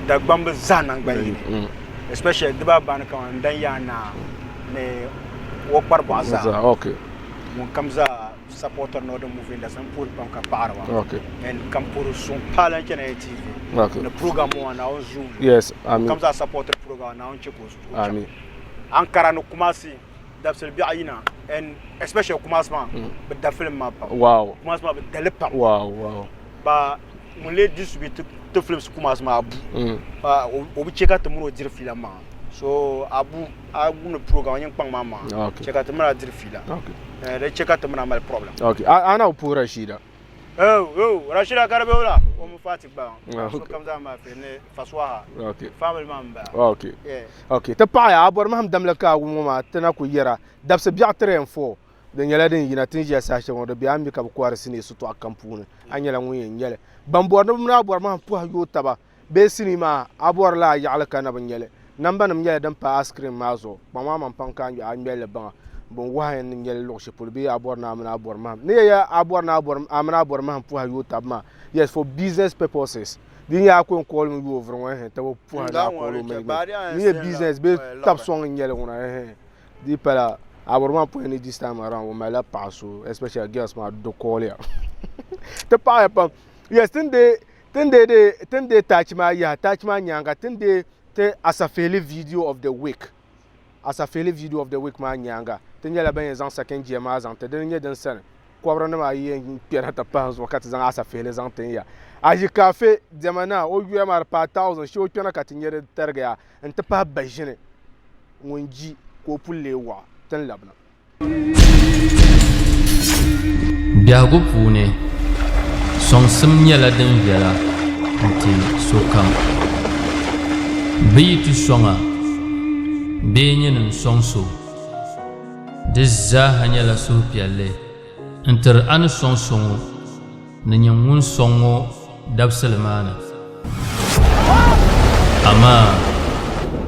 Dagbamba zaa naŋgban yini especially dibaa bani kaman Dan Yaa Naa ni o kpari bɔɣa zaa ŋun kam zaa supporter Northern Movie Industry n puhiri pam ka paɣiri ba and kam puhiri suŋ paai lan chana ATV ni program ŋɔ maa Naawuni zuŋ ŋun kam zaa supporter program Naawuni che ka o chaŋ Ankara ni Kumasi dabisili biɛɣu yina and especially Kumasi maa bɛ da film maa pam Kumasi maa bɛ dali pam ba ŋun lee distribute ti films Kumasi maa Abu o bi che ka ti mini o diri fiila maŋa so Abu a wumdi program nyin kpaŋ maa maŋa che ka ti mini a diri fiila di che ka ti mini a mali problem. A na bi puhi Rashida? Oh, oh, Rashida ka di be wula? O mi Fati gba. Sokam zaa maa fi ni Faswaha. Family maa m-bala. Okay. Okay. Ti paɣiya, a bɔri mahim damli ka a wum ŋɔ maa, ti na ku yɛra. Dabisi biɛɣu 3 and 4, di nyɛla din yina ti ni ʒiya saha shɛli ŋɔ, di be a ni mi ka bɛ kɔhiri sinii sitɔɣu kam puuni, a nyɛla ŋun yɛn nya li. Ban bɔri ni bɛ mini a bɔri mahim pɔhi yooi taba bee sinii maa, a bɔrila a yaɣili ka na bi nya li. Nambanima nyɛla din pa a screen maa zuɣu. Kpaŋ maa maŋ paŋ ka a ŋmɛli li baŋa. Bɛ ni wahi ni nya li luɣ shɛli polo bee a bɔri ni a mini a bɔri mahim. Ni yɛya a bɔri ni a mini a bɔri mahim pɔhi yooi taba maa, yes, for business purposes. Di nyɛ a ku yɛn call mi yooi vuri ŋɔ ɛhɛn ti bi pɔhi ni a call o management. Di nyɛ business bee tab sɔŋ n-nyɛ li ŋuna ɛhɛn. Di pala a bɔri maa pɔi ni this time around o malila paɣa so especially girls maa di call ya. Ti paɣiya pam. Yes, ti ni deei Ti ni deei ti ni deei taachi maa yaha, taachi maa nyaaŋa ti ni deei ti Asafihili video of the week. Asafihili video of the week maa nyaaŋa ti nyɛla ban yɛn zaŋ second gear maa zaŋ ti. Dini n-nyɛ din sani kɔbiri nim ayi yɛn kpɛna ti pahi zuɣu ka ti zaŋ Asafihili zaŋ ti n-ya. Aʒikaafe diɛma naa o yuya maa di paai thousand shee o kpɛna ka ti nya di tarigiya n-ti pahi baʒini ŋun ji ka o puli lee waɣa ti ni labina. Biɛhigu puuni, sɔŋsim nyɛla din viɛla n-ti sokam. Bɛ yi ti sɔŋ a bee nyini n-sɔŋ so, di zaaha nyɛla suhupiɛlli n-tiri a ni sɔŋ so ŋɔ ni nyin ŋun sɔŋ ŋɔ dabisili maa ni. Amaa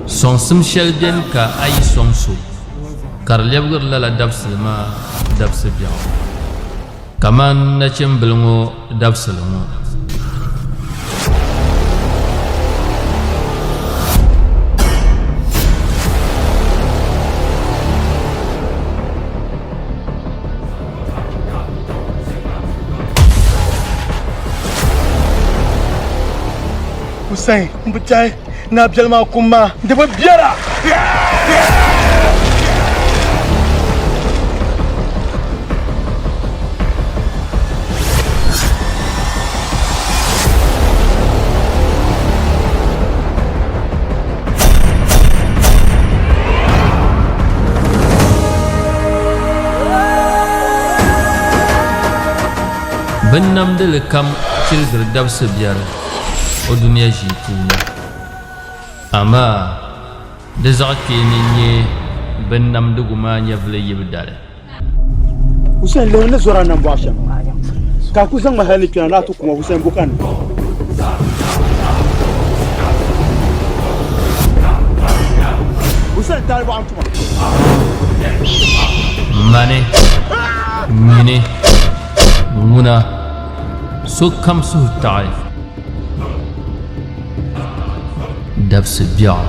sɔŋsim shɛli beni ka a yi sɔŋ so, ka di lɛbigiri lala dabisili maa dabisi biɛɣu, kaman nachimbila ŋɔ dabisili ŋɔ. Hussein, n bi tɛhi ni a biɛli maa kum maa di bi biɛra. Binnamdili kam chirigiri dabisi biɛri o dunia ʒii puuni, amaa di zaɣ kpeeni n-nyɛ binnamdigu maa nyɛvili yibu dali. Hussein lihiri ni zɔra nambɔɣu shɛm ka a ku zaŋ ma hali ni kpɛna ni a ti kuma Hussein bo ka ni. Hussein taali bɔɣu n-tuma. Mani, nyini, ŋuna, sokam suhu taɣi dabisi biɛɣu.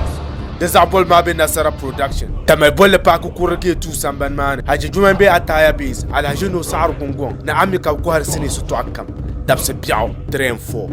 Di zaɣ boli maa be Nasara Production. Tamale bolli paaki kurili gate 2 sambani maa ni, Haji Jumani be Ataya Base, Alhaji Nuhu Saɣiri Gungɔŋ ni Ami ka bɛ kɔhiri sinii sitɔɣu kam dabisi biɛɣu 3 and 4.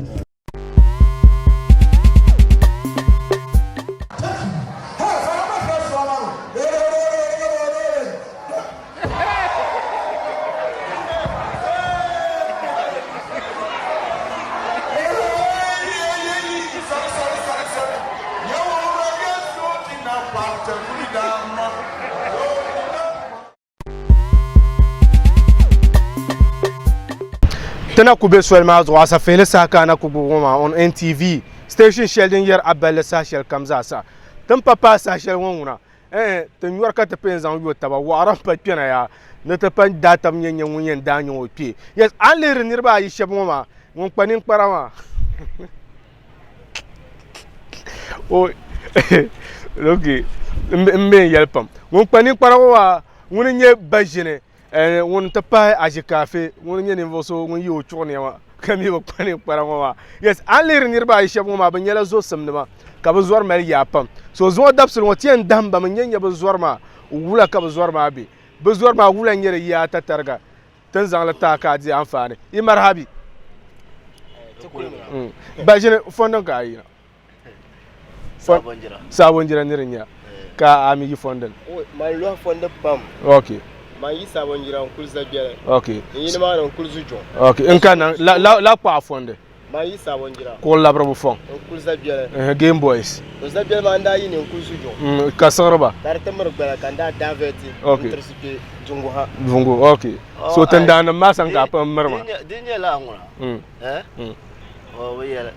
Ti na ku be soli maa zuɣu asafihili saha ka a na ku gbubi ŋɔ maa on NTV station shɛli din yɛri a balli saha shɛli kam zaa sa. Ti ni pa paai saha shɛli ŋɔ ŋuna Ɛɛn, ti nyɔri ka ti pa yɛn zaŋ yo taba, waɣira m-pa kpɛna yaa, ni ti pa daa tab nyɛ nyɛ ŋun yɛn daa nyɛ o kpee. Yes, a ni lihiri niriba ayi shɛba ŋɔ maa, ŋun kpa ninkpara maa o ok, m be n yɛli pam. Ŋun kpa ninkpara ŋɔ maa, ŋuni n-nyɛ ba ʒini Ŋun n-ti pahi Aʒikaafe ŋuni n-nyɛ ninvuɣ so ŋun ye o chuɣu nɛma ka mi bi kpa ninkpara ŋɔ maa. Yes, a ni lihiri niriba ayi shɛba ŋɔ maa, bɛ nyɛla zosimnima ka bɛ zɔri mali yaa pam. So zuŋɔ dabisili ŋɔ ti yɛn dahim ba mi n-nyɛ nya bɛ zɔri maa wula ka bɛ zɔri maa be. Bɛ zɔri maa wula n-nyɛ di yaa tatariga ti ni zaŋ li ti a ka a di anfaani. Yi marhabi. Baʒini fɔndiŋ ka a yina. Sabonjira niri n-nyɛ ka a mi yi fɔndini. Man lɔhi fɔndi pam. Ok. Man yi Sabonjira n kuli Zagbɛli. Ok. N yi nimaani n kuli Zujuŋ. Ok n ka na la kpaɣa fɔndi. Man yi Sabonjira. Kuɣu labiribu fɔŋ. N kuli Zagbɛli. Game boys. To Zagbɛli maa n daa yi ni n kuli Zujuŋ. Ka siɣiri ba. Ka di ti miri gbala ka n daa divert n tirisi kpe Dungu ha. Dungu ok. So tindaannima maa sani ka a pun miri maa. Di nyɛla ŋuna. Eh? O bi yɛli.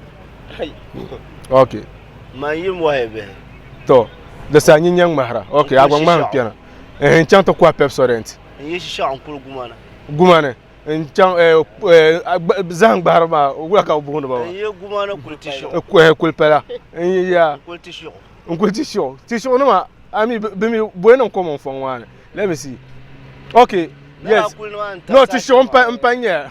Ok. Man yi mɔhi bihi. To, di saha nyin nyɛ ŋmahira. Ok, a gba ŋmahim kpɛna. N chaŋ ti kɔhi Pepsodent. N yi shishaɣu n kuli guma ni. Guma ni. N chaŋ zahim gbahiri maa, wula ka bɛ booni ba maa? N yi guma ni kuli tishiɣu. Kuli pala. N yi ya. N kuli tishiɣu. N kuli tishiɣu. Tishiɣu nima, a mi bɛ mi bɔi niŋ kom n fɔŋ maa ni. Let me see. Ok, yes. No, tishiɣu m pa nyɛ.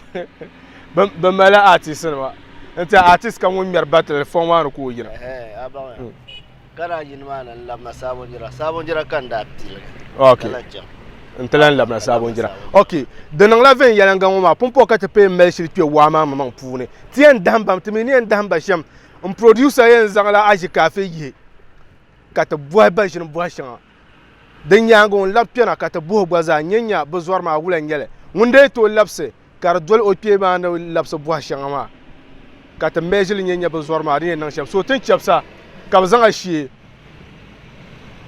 Bɛ malila artist nima n ti artist kam ŋun ŋmɛri battle fɔŋ maa ni ka o yina. A baŋ ya ka daa yi nimaani n labina Sabonjira Sabonjira ka n daa piligi ka lahi chaŋ. N ti lahi labina Sabonjira. Ok di niŋla viɛnyɛliŋga ŋɔ maa pumpɔŋɔ ka ti pay mali shili kpe waa maa maŋ puuni ti yɛn dahim ba ti mi ni yɛn dahim ba shɛm n producer yɛn zaŋla aʒikaafe yihi ka ti bɔhi ba ʒini bɔhi shɛŋa Din nyaaŋa o ni labi kpɛna ka ti buhi gba zaa nya nya bɛ zɔri maa wula n-nyɛ li. Ŋun dee tooi labisi ka di doli o kpee maa ni labisi bɔhi shɛŋa maa ka ti measure li nya nya bɛ zɔri maa di ni yɛn niŋ shɛm. So ti ni chɛbisa ka bɛ zaŋ a shee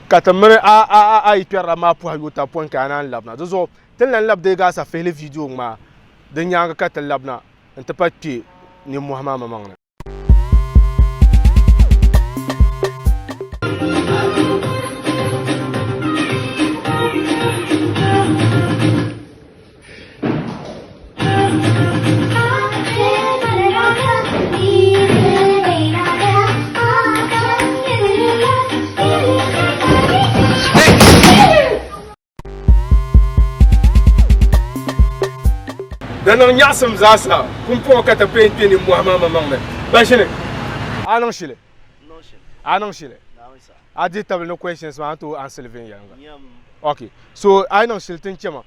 ka ti mini a yi kpɛrila maa pɔhi yooi tab pɔi ka a naan labina. Di zuɣu ti ni lan labi deegi a safihili viidiyo ŋmaa di nyaaŋa ka ti labina nti pa kpe nimmɔhi maa maŋmaŋ ni. Di niŋ nyaɣisim zaasa pumpɔŋɔ ka ti peen kpe nimmɔhi maa maŋmaŋ ni. Bashini, a niŋ shili? A niŋ shili? A dihi tabili ni questions maa a ni tooi answer li viɛnyɛliŋga? Ok, so a yi niŋ shili ti ni chɛ ma.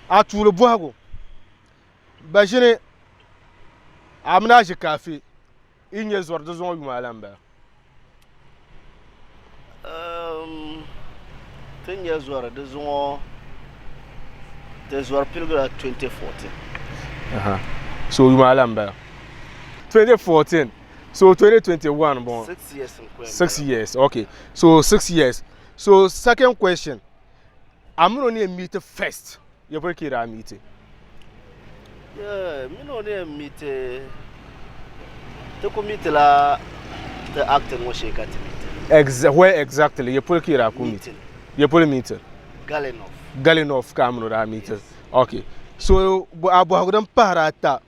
A tuuli bɔhigu, Bashini, a mini a ʒikaafe yi nyɛ zɔri di zuŋɔ yuma ala m-bala? Ti ni nyɛ zɔri di zuŋɔ ti zɔri piligila 2014. So yuma ala m-bala 2014 so 2021 bɔŋɔ. 6 years n kuli 6 years okay so 6 years so second question a mini o ni yɛn meet first Ya boli ka yi daa miiti? Yeah, mini o ni yɛn miiti, ti ku miitila ti acting ŋɔ shee ka ti miiti. Where exactly? Ya poli ka yi daa ku miiti? Ya poli miiti? Galinov. Galinov ka a mini o daa miiti. Yes. Okay. So a bɔhigu din pahiri ata,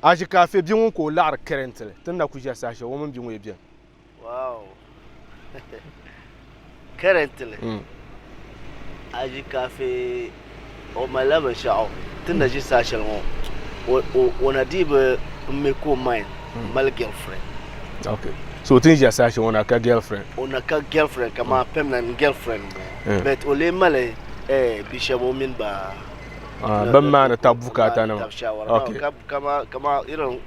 Aʒikaafe bia ŋun ka o laɣiri currently, ti ni na ku ʒiya saha shɛli o mini bia ŋɔ yi beni. Wow. Currently, Aji Kafe o malila binshɛɣu ti ni na ʒi saha shɛli ŋɔ o na dii bi make o mind mali girlfriend. Okay. So ti ni ʒiya saha shɛli o na ka girlfriend? O na ka girlfriend kaman permanent girlfriend m-bɔŋɔ but o lee mali bi shɛba o mini ba Bɛn maani tab bukaata nima. Okay. Kaman irin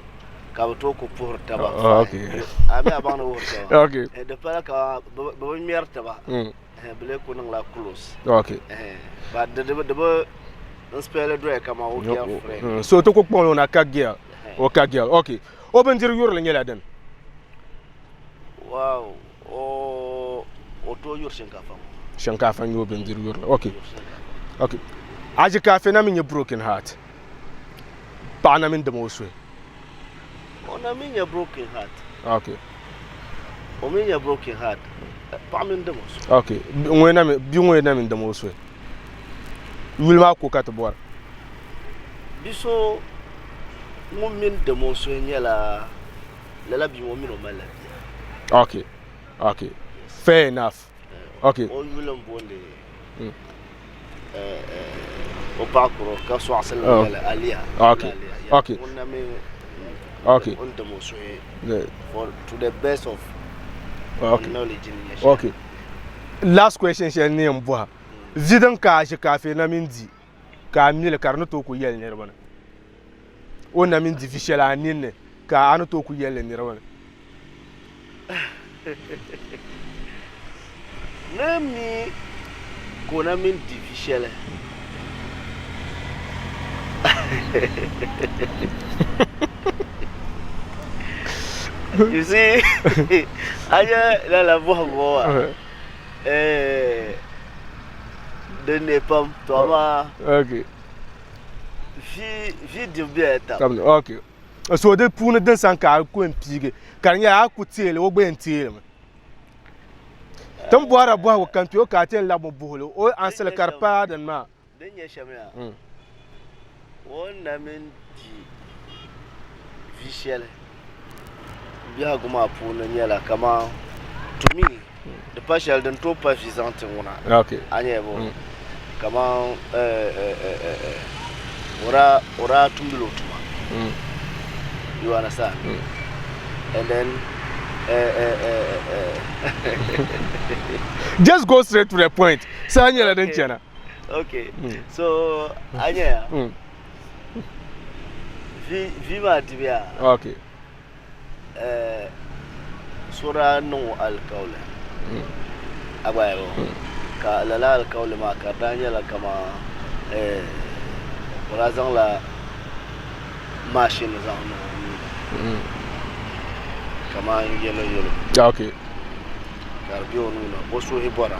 ka bɛ tooi ku puhiri taba. Okay. A mi a baŋ ni wuhiri taba. Okay. Di pala ka bɛ bi ŋmɛri taba. Bɛ lee ku niŋla close. Okay. But di bi n spell doya kaman o girlfriend. So ti ku kpaŋ o na ka girl. O ka girl. Okay. O bindiri yurili nyɛla dini? Wow. O o tooi yuri shinkaafa ŋɔ. Shinkaafa n-nyɛ o bindiri yurili. Okay. Okay. Aʒikaafe na mi nyɛ broken heart. Paɣa na mi dim o suhi. O na mi nyɛ broken heart. Okay. O mi nyɛ broken heart. Paɣa mi dim o suhi. Okay. Ŋun na mi bi ŋun na mi dim o suhi. Yuli maa ko ka ti bɔri. Bi so ŋun mi dim o suhi nyɛla lala bia ŋɔ mini o malila bia. Okay. Okay. Fair enough. Okay. O yuli n booni o paɣa kuro ka sɔɣisili oh. nyɛli Aliya. Okay. Okay. Ŋun na mi Okay. O ni dim o suhi for to the best of okay. knowledge ni nyɛ shɛli. Okay. Last question shɛli ni yɛn bɔha. Vi din ka a ʒi kaafee na mini di ka a mili ka di ni tooi ku yɛli niriba ni. O na mini di vi shɛli a ninni ka a ni tooi ku yɛli li niriba ni. Ni mi ka o na mini di vi shɛli. You see, a nya lala bɔhigu ŋɔ maa, eh, din ne pam, to amaa Okay. vi, vi dibu bela tab. Tab ni, okay. So di puuni din sani ka a ku yɛn piigi ka di nyɛla a ku teeli o gba yɛn teelimi. Ti ni bɔhirila bɔhigu kam kpe o ka a ti yɛn labimi buhili o ansali ka di paai dini maa. Din nyɛ shɛm yaa, o ni na mini di vi shɛli biɛhigu maa puuni nyɛla kaman to me di pa shɛli din tooi pa vi zaŋ ti ŋuna. A nyɛ bo kaman o daa tumdila o tuma. You understand? And then Just go straight to the point. Saha nyɛla din chana. Okay. So a nyɛya vi vi maa dibu yaa. Okay. Eh, so daa niŋ o alikauli a gba yɛli o ka lala alikauli maa ka di daa nyɛla kaman eh, o daa zaŋla maashini zaŋ niŋ o nuu ni kaman yɛlo yɛlo Okay. ka di be o nuu ni o suhi bɔra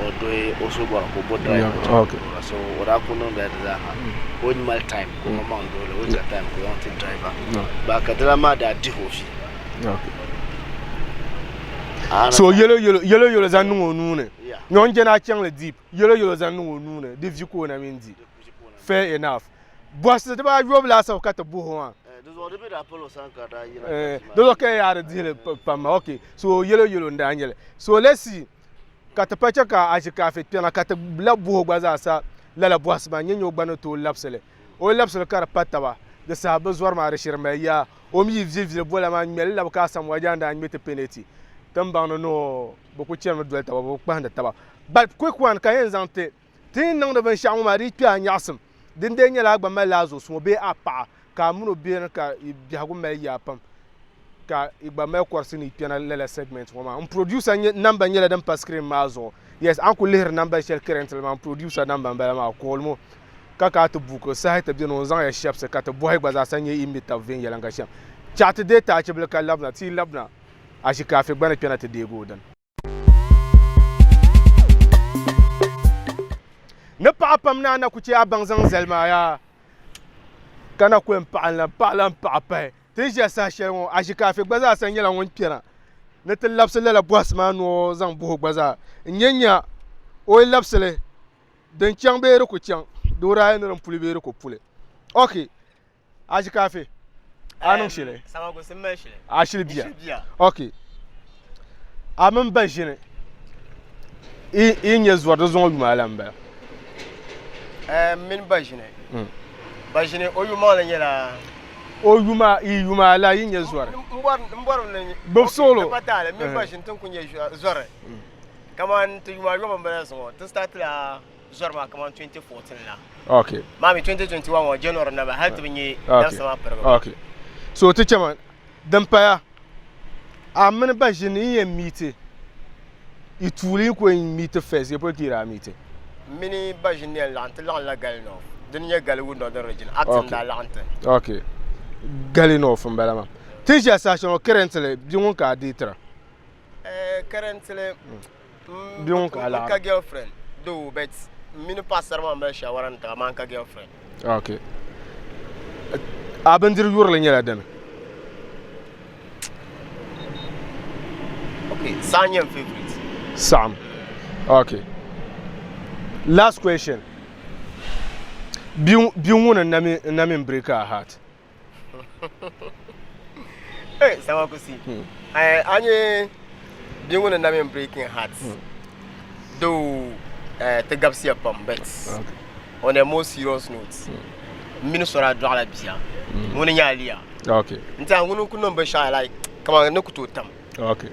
o duhi o suhi bɔra ka o bo driver Yeah, chaŋ okay. so o daa ku niŋdila di zaaha o ni mali time ka o maŋmaŋ duhili o chɛ time ka o zaŋ ti driver ba ka dila maa daa dihi o vi Okay. So yɛlo yɛlo yɛlo yɛlo zaŋ niŋ o nuu ni Yeah. nyɔŋ jɛna a chaŋli deep yɛlo yɛlo zaŋ niŋ o nuu ni di vi ka o na mini di fair enough Bɔhisi dibaayobu laasabu ka ti buhi o maa. Di zuɣu di be daa pali o sani ka daa yina Eh, di zuɣu ka yaa di dihili pam maa. Ok, so yɛlo yɛlo n daa nyɛli. So let's see ka ti pa chɛ ka Aʒikaafi kpɛna ka ti labi buhi o gba zaa sa lala bɔhisi maa n-nyɛ nyɛ o gba ni tooi labisi li. O yi labisi li ka di pa taba, di saha bɛ zɔri maa di shiri mali yaa. O mi yi vili vili bola maa ŋmɛli labi ka Asamoah Gyan daa ŋmɛ ti penalty. Ti ni baŋ ni noo bɛ kuli chanimi doli taba, bɛ bi kpahindi taba. But quick one ka yɛn zaŋ ti Ti ni niŋdi binshɛɣu ŋɔ maa di yi kpe a nyaɣisim, dindee nyɛla a gba malila a zuɣusuŋɔ bee a paɣa ka a min o beni ka yi biɛhigu mali yaa pam ka yi gba mali kɔrisi ni yi kpɛna lala segment ŋɔ maa. N producer number nyɛla din pa screen maa zuɣu. Yes, a ni kuli lihiri number shɛli currently maa n producer number m-bala maa, call mo ka ka a ti book o saha yi ti beni o ni zaŋ ya shɛbisi ka ti bɔhi gba zaa sa nyɛ yi mi tab viɛnyɛliŋga shɛm. Chaɣ ti deei taachibili ka labina, ti yi labina Ashikaafi gba ni kpɛna ti deegi o dini. Ni paɣa pam ni a na ku chɛ a baŋ zaŋ zali maa yaa, ka na ku yɛn paɣi n-lan paɣi lan paɣi pahi. Ti ni ʒiya saha shɛli ŋɔ, Aʒikaafi gba zaa sa nyɛla ŋun kpɛna ni ti labisi lala bɔhisi maa noo zaŋ buhi o gba zaa n-nyɛ nya o yi labisi li din chaŋ bee di ku chaŋ, di o daa yɛn ni din puli bee di ku puli. Ok. Aʒikaafi, a niŋ shili? A shili bia? Ok. A mini ba ʒini yi nyɛ zɔri di zuŋɔ yuma la m-bala? M mini ba ʒini. Ba ʒini o yumaŋli nyɛla O yuma yi yuma la yi nyɛ zɔri. M bɔri ni Gbubi suɣulo. Di pa taali m mini Baʒini ti ni ku nyɛ zɔri kaman ti yuma ayɔbu m-bala zuŋɔ ti startila zɔri maa kaman 2014 la. Okay. Maa mi 2021 ŋɔ January naba hali ti bi nyɛ dabisa maa pirigibu. Okay. So ti chama din paya a mini Baʒini yi yɛn miiti yi tuuli yi ku yɛn miiti first ya polo ka yi daa miiti? M mini Baʒini ni yɛn laɣim ti laɣimla Gali North din nyɛ Galiwood Northern Region Acting Okay. daa laɣim ti. Okay. Gali North m-bala maa. Ti ni ʒiya saha shɛli ŋɔ currently bia ŋun ka a deetira? Eh, currently Bia ŋun ka a n laɣim. ka girlfriend though but m mini paɣasara maa mali shawara ni taba maa n ka girlfriend. Okay. A bindiri yurili nyɛla dini? Okay, saɣim nyɛ n favorite. Saɣim. Okay. Last question. Bia ŋuni n na mi break a heart? Hey, sama kusi. Eh, a nyɛ bia ŋuni n na mi breaking heart. Though eh, ti gabisiya pam but on a more serious note, m mini so daa dɔɣila bia ŋuni n nyɛ Aliya. Okay. N tiɛha ŋuni n ku niŋ binshɛɣu like kaman ni ku tooi tam. Okay.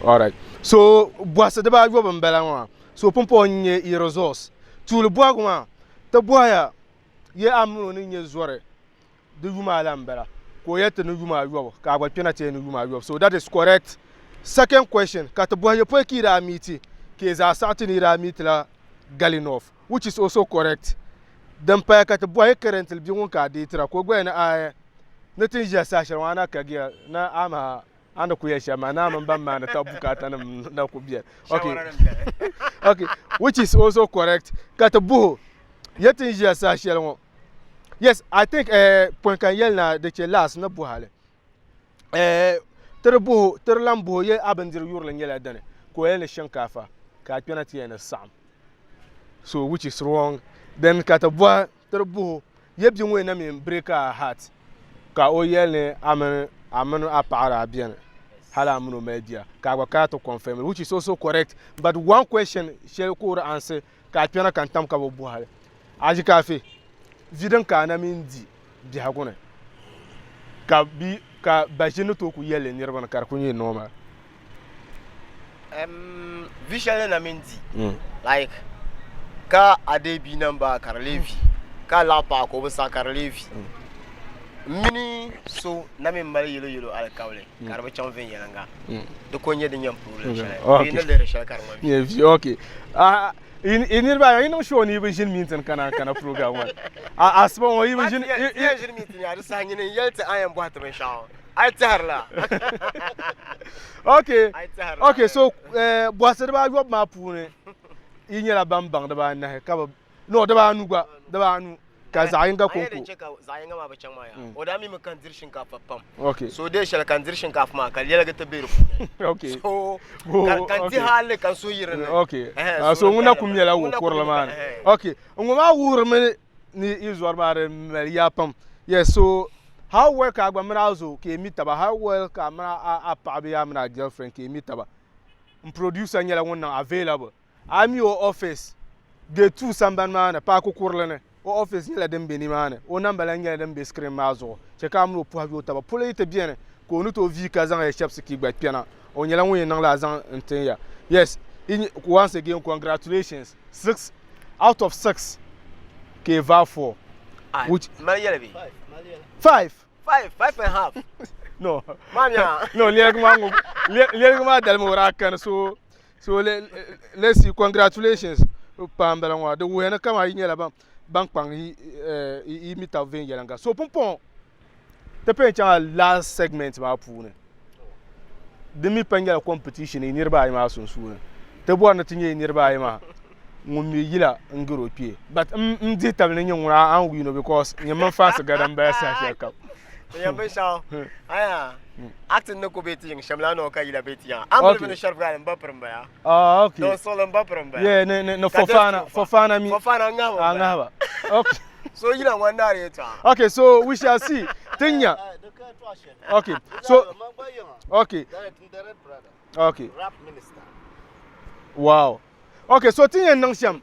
Alright. So bɔhisi dibaayɔbu n bala maa. So pumpɔŋɔ n nyɛ i resource. Tuuli bɔhigu maa ti bɔhiya Ye a min o ni nyɛ zɔri di yuma la m-bala, ka o yɛli ti ni yuma ayɔbu, ka a gba kpɛna ti yɛli ni yuma ayɔbu. So that is correct. Second question, ka ti bɔhi ye pɔi ka yi daa meeti, ka yi zaa saɣi ti ni yi daa meeti la Gali North, which is also correct. Din paya ka ti bɔhi currently bia ŋun ka a deetira, ka o gba yɛli ni aai ni ti ni ʒiya saha shɛli ŋɔ a na ka giya ni amaa a ni ku yɛli shɛm maa naa mini ban maani tab bukaata nim na ku biɛni okay okay which is also correct ka ti buhi yɛ ti ni ʒiya saha shɛli ŋɔ yes i think eh, point ka n yɛli na di chɛ last ni buhali eh, ti di buhi ti di lan buhi yɛ a bindiri yurili nyɛla dini ka o yɛli ni shinkaafa ka a kpɛna ti yɛli ni saɣim so which is wrong then ka ti buhi ti di buhi Ye bia ŋɔ na mi break a heart ka o yɛli ni a mini a mini a paɣa daa beni hali a mini o mali bia ka a gba kana ti confirm which is also correct but one question shɛli ka o di answer ka a kpɛna ka n tam ka bi bɔhili Ajikaafe vi din ka a na mi di biɛhigu ni ka bi ka baʒi ni tooi ku yɛli li niriba ni ka di ku nyɛ normal. Vi shɛli ni na mini di like ka a deei bia namba ka di lee vi ka a laɣi paɣa ka o bi saɣi ka di lee vi m mini so na mi mali yɛlo yɛlo alikawli ka di bi chaŋ viɛnyɛlinga di ko n-nyɛ din yɛn problem shɛli bee ni lihiri shɛli ka di ŋmani vi. Vi ok yi niriba ayi yi niŋ sure ni yi bi ʒini meeting kana kana program ŋɔ ni asiba ŋɔ yi bi ʒini Ti yɛn ʒini meeting yaa di saha nyini n yɛli ti a ni yɛn bɔhi ti binshɛɣu. A yi tɛhirila. Okay. A yi tɛhirila. Okay, so eh, bɔhisi dibaayɔbu maa puuni yi nyɛla ban baŋ dibaanahi ka bi no dibaanu gba dibaanu ka zaɣ yinga A yɛn konko. chɛ ka zaɣ yinga maa bi chaŋ maa yaa. O daa mi mi ka n diri shinkaafa pam. Okay. So o deei shɛli ka n diri shinkaafa maa ka lɛligi ti be di puuni. Okay. So Oh, ka ka n di okay. hali ka n suhu yi di ni. Okay. Ɛhɛn, Ah, so di ŋuna bɛni ku bɛni. mɛla Ŋuna ku kurili mi maa ni. ɛhɛn. Okay. Ŋɔ maa wuhirimi ni yi zɔri maa di mali yaa pam. Yes, so how well ka a gba mini a zo ka yi mi taba how well ka a mini a paɣa bee a mini a girlfriend ka yi mi taba n producer nyɛla ŋun niŋ available a mi o office gate 2 sambani maa ni paaki kurili ni o office nyɛla din be nimaani o namba lan nyɛla din be screen maa zuɣu chɛ ka a mini o pɔhi yooi taba polo yi ti beni ka o ni tooi vii ka zaŋ ya shɛbisi ka yi gba kpɛna o nyɛla ŋun yɛn niŋ lala zaŋ n-tin ya yes once again congratulations 6 out of 6 ka yi vaai 4 which mali yɛli bɛ 5 5 5 and a half no maa nya no lɛligi maa ŋɔ lɛligi maa dalimi o daa kani so so let's see congratulations paa n bala ŋɔ di wuhiya ni kama yi nyɛla ban ban kpaŋ yi yi mi tabi viɛnyɛlinga so pumpɔŋɔ ti pɛn chaŋ last segment maa puuni Di mi pa nyɛla competition yi niriba ayi maa sunsuuni. Ti bɔri ni ti nyɛ yi niriba ayi maa ŋun mi yila n-gari o kpee. But m dihi tabili ni nyɛ ŋuna a ni win o because nyɛ mini fansi gada m-bala saha shɛli kam. Ti yɛn binshɛɣu aya acting ni ku be ti yiŋ shɛm la noo ka yila be ti yiŋa. A ni bili ni Sharif Gali m-ba piri m-bala. Ah, okay. Don Solo m-ba piri m-bala. Yeah, ni Fofana, Fofana mi. Fofana ŋahiba m-bala. Ŋahiba. Okay. So yila ŋɔ naari yɛltɔɣa. Okay, so we shall see. Ti nya. Okay, so okay. Okay. Wow. Okay, so ti yɛn niŋ shɛm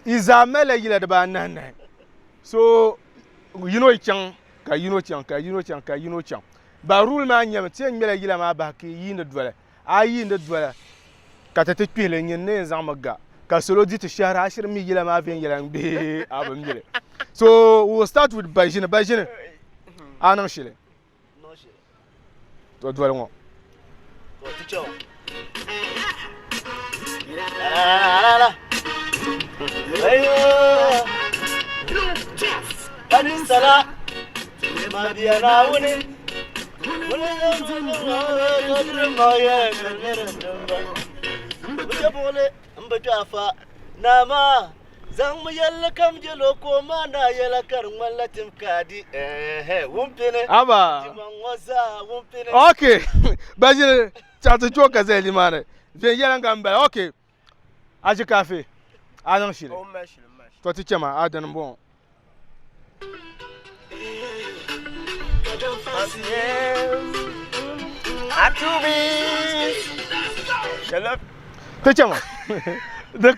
yi zaa malila yila dibaanahi nahi. So yino yi chaŋ. ka yino chaŋ ka yino chaŋ ka yino chaŋ. Ba rule maa nyɛmi ti yɛn ŋmɛla yila maa bahi ka yi yiindi doli. A yi yiindi doli ka ti ti kpihili nyin ni yɛn zaŋmi ga ka salo di ti shɛhira a shiri mi yila maa viɛnyɛliŋ bee a bi mi li. So we will start with Baʒini. Baʒini a niŋ shili. To doli ŋɔ. Zaŋmi yɛlli kam jɛl o ka o maani a yɛla ka di ŋmanila tim ka a di, ɛɛhɛ, wumpini. Aba. Dimaŋ ŋɔ zaa, wumpini. Ok, Bajiri, chaɣ ti kpe o ka zali nimaani. Viɛnyɛliŋga m-bala. Ok, Aʒikaafe, a niŋ shili. O mali shili, m mali shili. Tɔ ti chama, a dini m-bɔŋɔ. Ti chama. Tini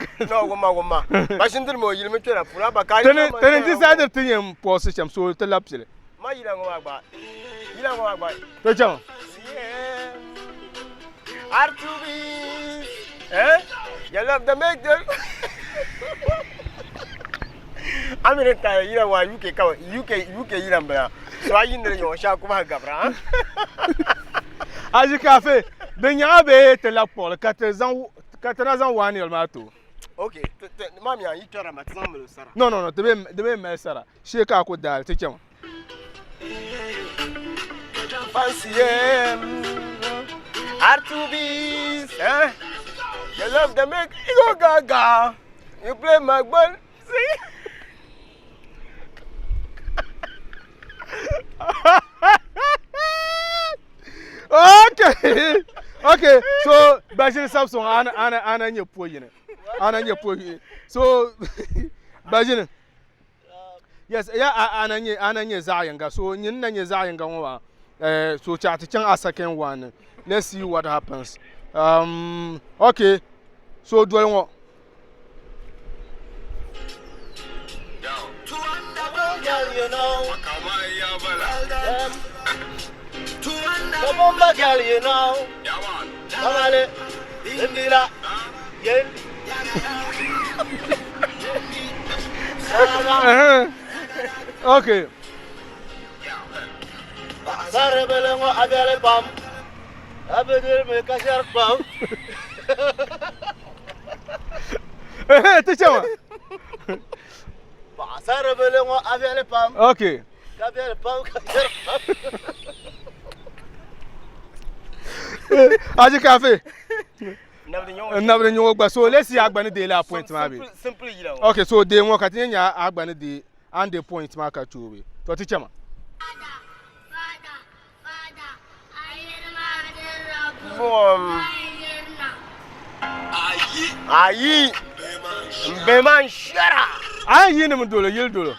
decide ti yɛn pɔsi shɛm so ti labi pili. Ti chama. R2Bees. Eh? You love the make them. I'm in ta yila wa UK ka UK UK yila mbala. So ayi ndere yo sha kuma gabra. Aji kafe din nyaŋa bee ti labi kpuɣili ka ti zaŋ ka ti na zaŋ one nil maa ti o. Okay, ma mi ayi tɔra ma ti zaŋ mali sara. No no no, di bee mali sara. Shee ka a ku daali ti chama. Fancy R2Bees, eh? You love the make you go gaga. You play my ball. See? Okay. Okay. So Bajini Samson ana ana ana nyɛ po yini. Ana nyɛ po yini. So Bajini Yes, ya a ana nyɛ ana nyɛ zaɣ yinga. So nyini na nyɛ zaɣ yinga ŋɔ maa. Eh, so chaɣ ti chaŋ a second one. Let's see what happens. Okay. So doli ŋɔ. Okay. Saribili ŋɔ a bɛli pam, a bi dirimi ka shɛri kpam. Ti chɛ ma. Paɣasaribili ŋɔ a bɛli pam. Okay. Ka bɛli pam ka shɛri kpam. Aji Kafe. Nabdi nyɛ gba so let's see a gba ni deei laa point maa bee. Okay so deei ŋɔ ka ti nyɛ nya a gba ni deei a ni deei point maa ka tooi bee. To ti chɛma. Ayi n bɛ maa n shɛra. A yi yiinimi dolo yili dolo.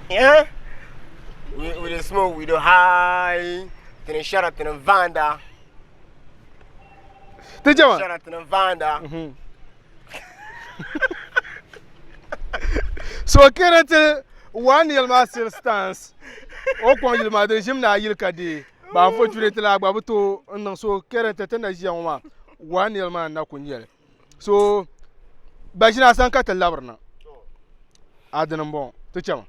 Yeah? We dey smoke, we dey high. Tini shara tini vanda. Ti jama. Shara tini vanda. So currently one yɛli maa still stands. O kɔŋ yili maa din ʒim ni a yili ka deei. But unfortunately a gba bi tooi n niŋ so currently ti na ʒiya ŋɔ maa one yɛli maa n na kuli nyɛli. So Bajina sani ka ti labirina. A dini n bɔŋɔ ti chɛma.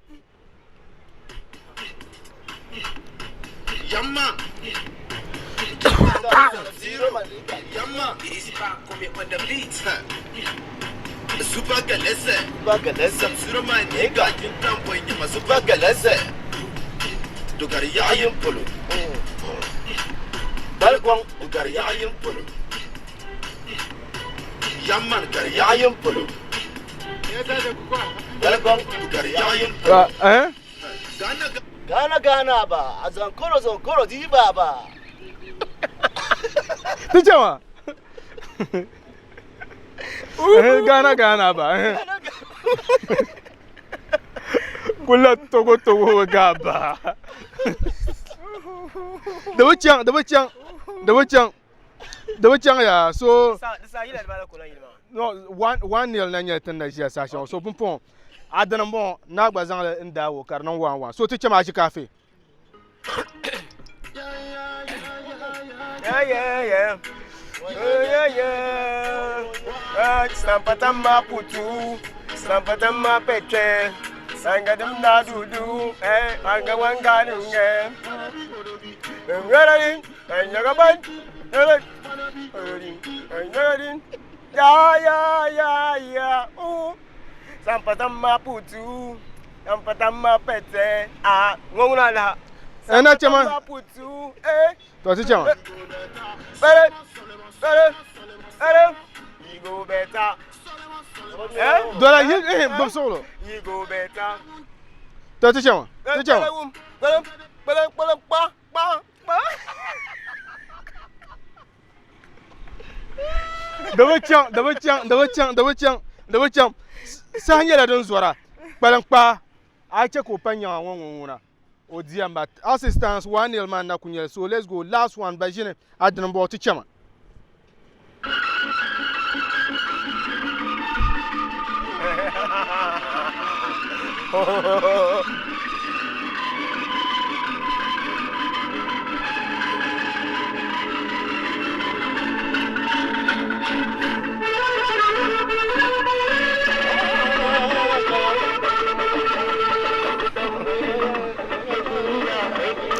Eh? Ghana Ghana ba a zankoro zankoro di ba ba. Ti chɛma. Ghana Ghana ba. Kula togo togo ga ba. Di bi chaŋ, di bi chaŋ, di bi chaŋ, di bi chaŋ yaa. So no 1-0 na nyɛli tin na ʒiya saha shɛli ŋɔ. So pumpɔŋɔ a dini m-bɔŋɔ naa gba zaŋli n daai o ka di niŋ 1-1. So ti chɛmi a ʒi kaafe. Yeah, yeah, yeah. Yeah, yeah. Sampatama putu, sampatama peche, sangadim na dudu, eh, anga wanga nunge. Ngararin, ngaraban, ngararin, ya ya ya ya, ooh. Sampatama putu, sampatama peche, ah, ngonguna la. Ena chema. Sampatama putu, eh. To ti chema. Bere, bere, bere. You go better. Eh? Dola yi eh gbubi suɣulo. You go better. To ti chema. Ti chema. Kpele, kpele, kpele, kpa, kpa, kpa. Di bi chaŋ, di bi chaŋ, di bi chaŋ, di bi chaŋ, di bi chaŋ. Saha nyɛla din zɔra. Kpalim kpaa. A yi chɛ ka o pa nyaŋa ŋɔ ŋun ŋuna. O diya m-ba. As it stands, 1-0 maa n-na kuli nyɛli. So let's go. Last one, ba ʒini. A dini m-bɔŋɔ ti chama.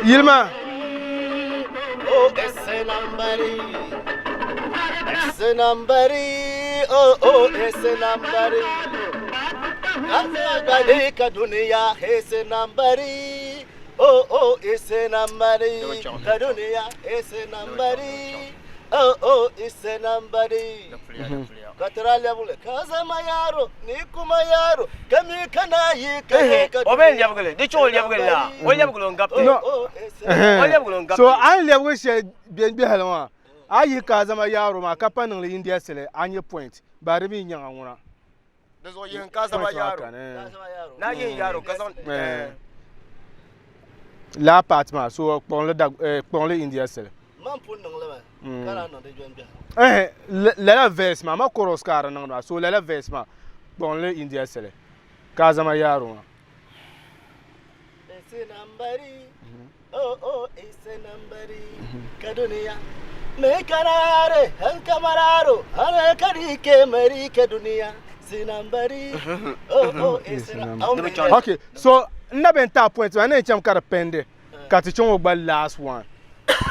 Yili maa. Oh, Esenambari. Esenambari. Oh, oh, Esenambari. Kaza dunia Esenambari. Oh, oh, Esenambari. Kadunia Esenambari. Oh, oh, Esenambari. Katara lebule kaza mayaro ni kuma yaro kami kana yi kare ka O bɛ lɛbigili di chaŋ o lɛbigili la o lɛbigili o n-gabiti No. Oh, o lɛbigili o n-gabiti So a ni lɛbigi shɛli bɛ gbɛhili maa a yihi ka a zama yaaro maa ka pa niŋli India sili a nya point ba di mi nyaŋa ŋuna. Di zuɣu yihi ka zama Point maa yaaro kani. na yihi yaaro ka zaŋ Laa part maa so kpuɣinli dag eh, kpuɣinli India sili. Man pun niŋli mi ka na niŋdi jɔnjɔhi. Eh, lala verse maa ma chorus ka a di niŋdi maa so lala verse maa kpuɣinli India sili ka a zama yaaro maa. Esenambari, oh oh Esenambari, kadunia me karare hankamararo hana karike marike dunia Sinambari, oh oh Esenambari. Okay, so n na bɛn taai point maa ni yɛn cham ka di pendi ka ti chaŋ o gba last one.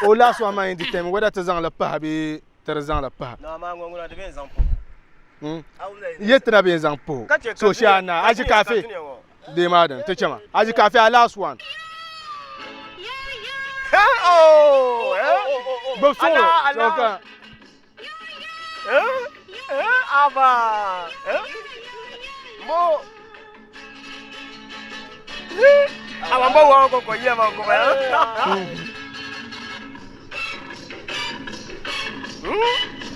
O last one maa yɛn determine whether ti zaŋli pahi bee ti di zaŋli pahi. Na maa ŋɔ ŋuna di bɛ yɛn zaŋ puhi. Ye ti na bɛ yɛn zaŋ puhi. Ka chɛ So shee a na Aji Kafe dee maa dini ti chama. Aji Kafe a last one. Oh, eh? Gbubi suɣulo. Ala, ala. So ka Eh? Eh? Aba. Eh? Mo. Aba mbo wa ko ko yema ko ba.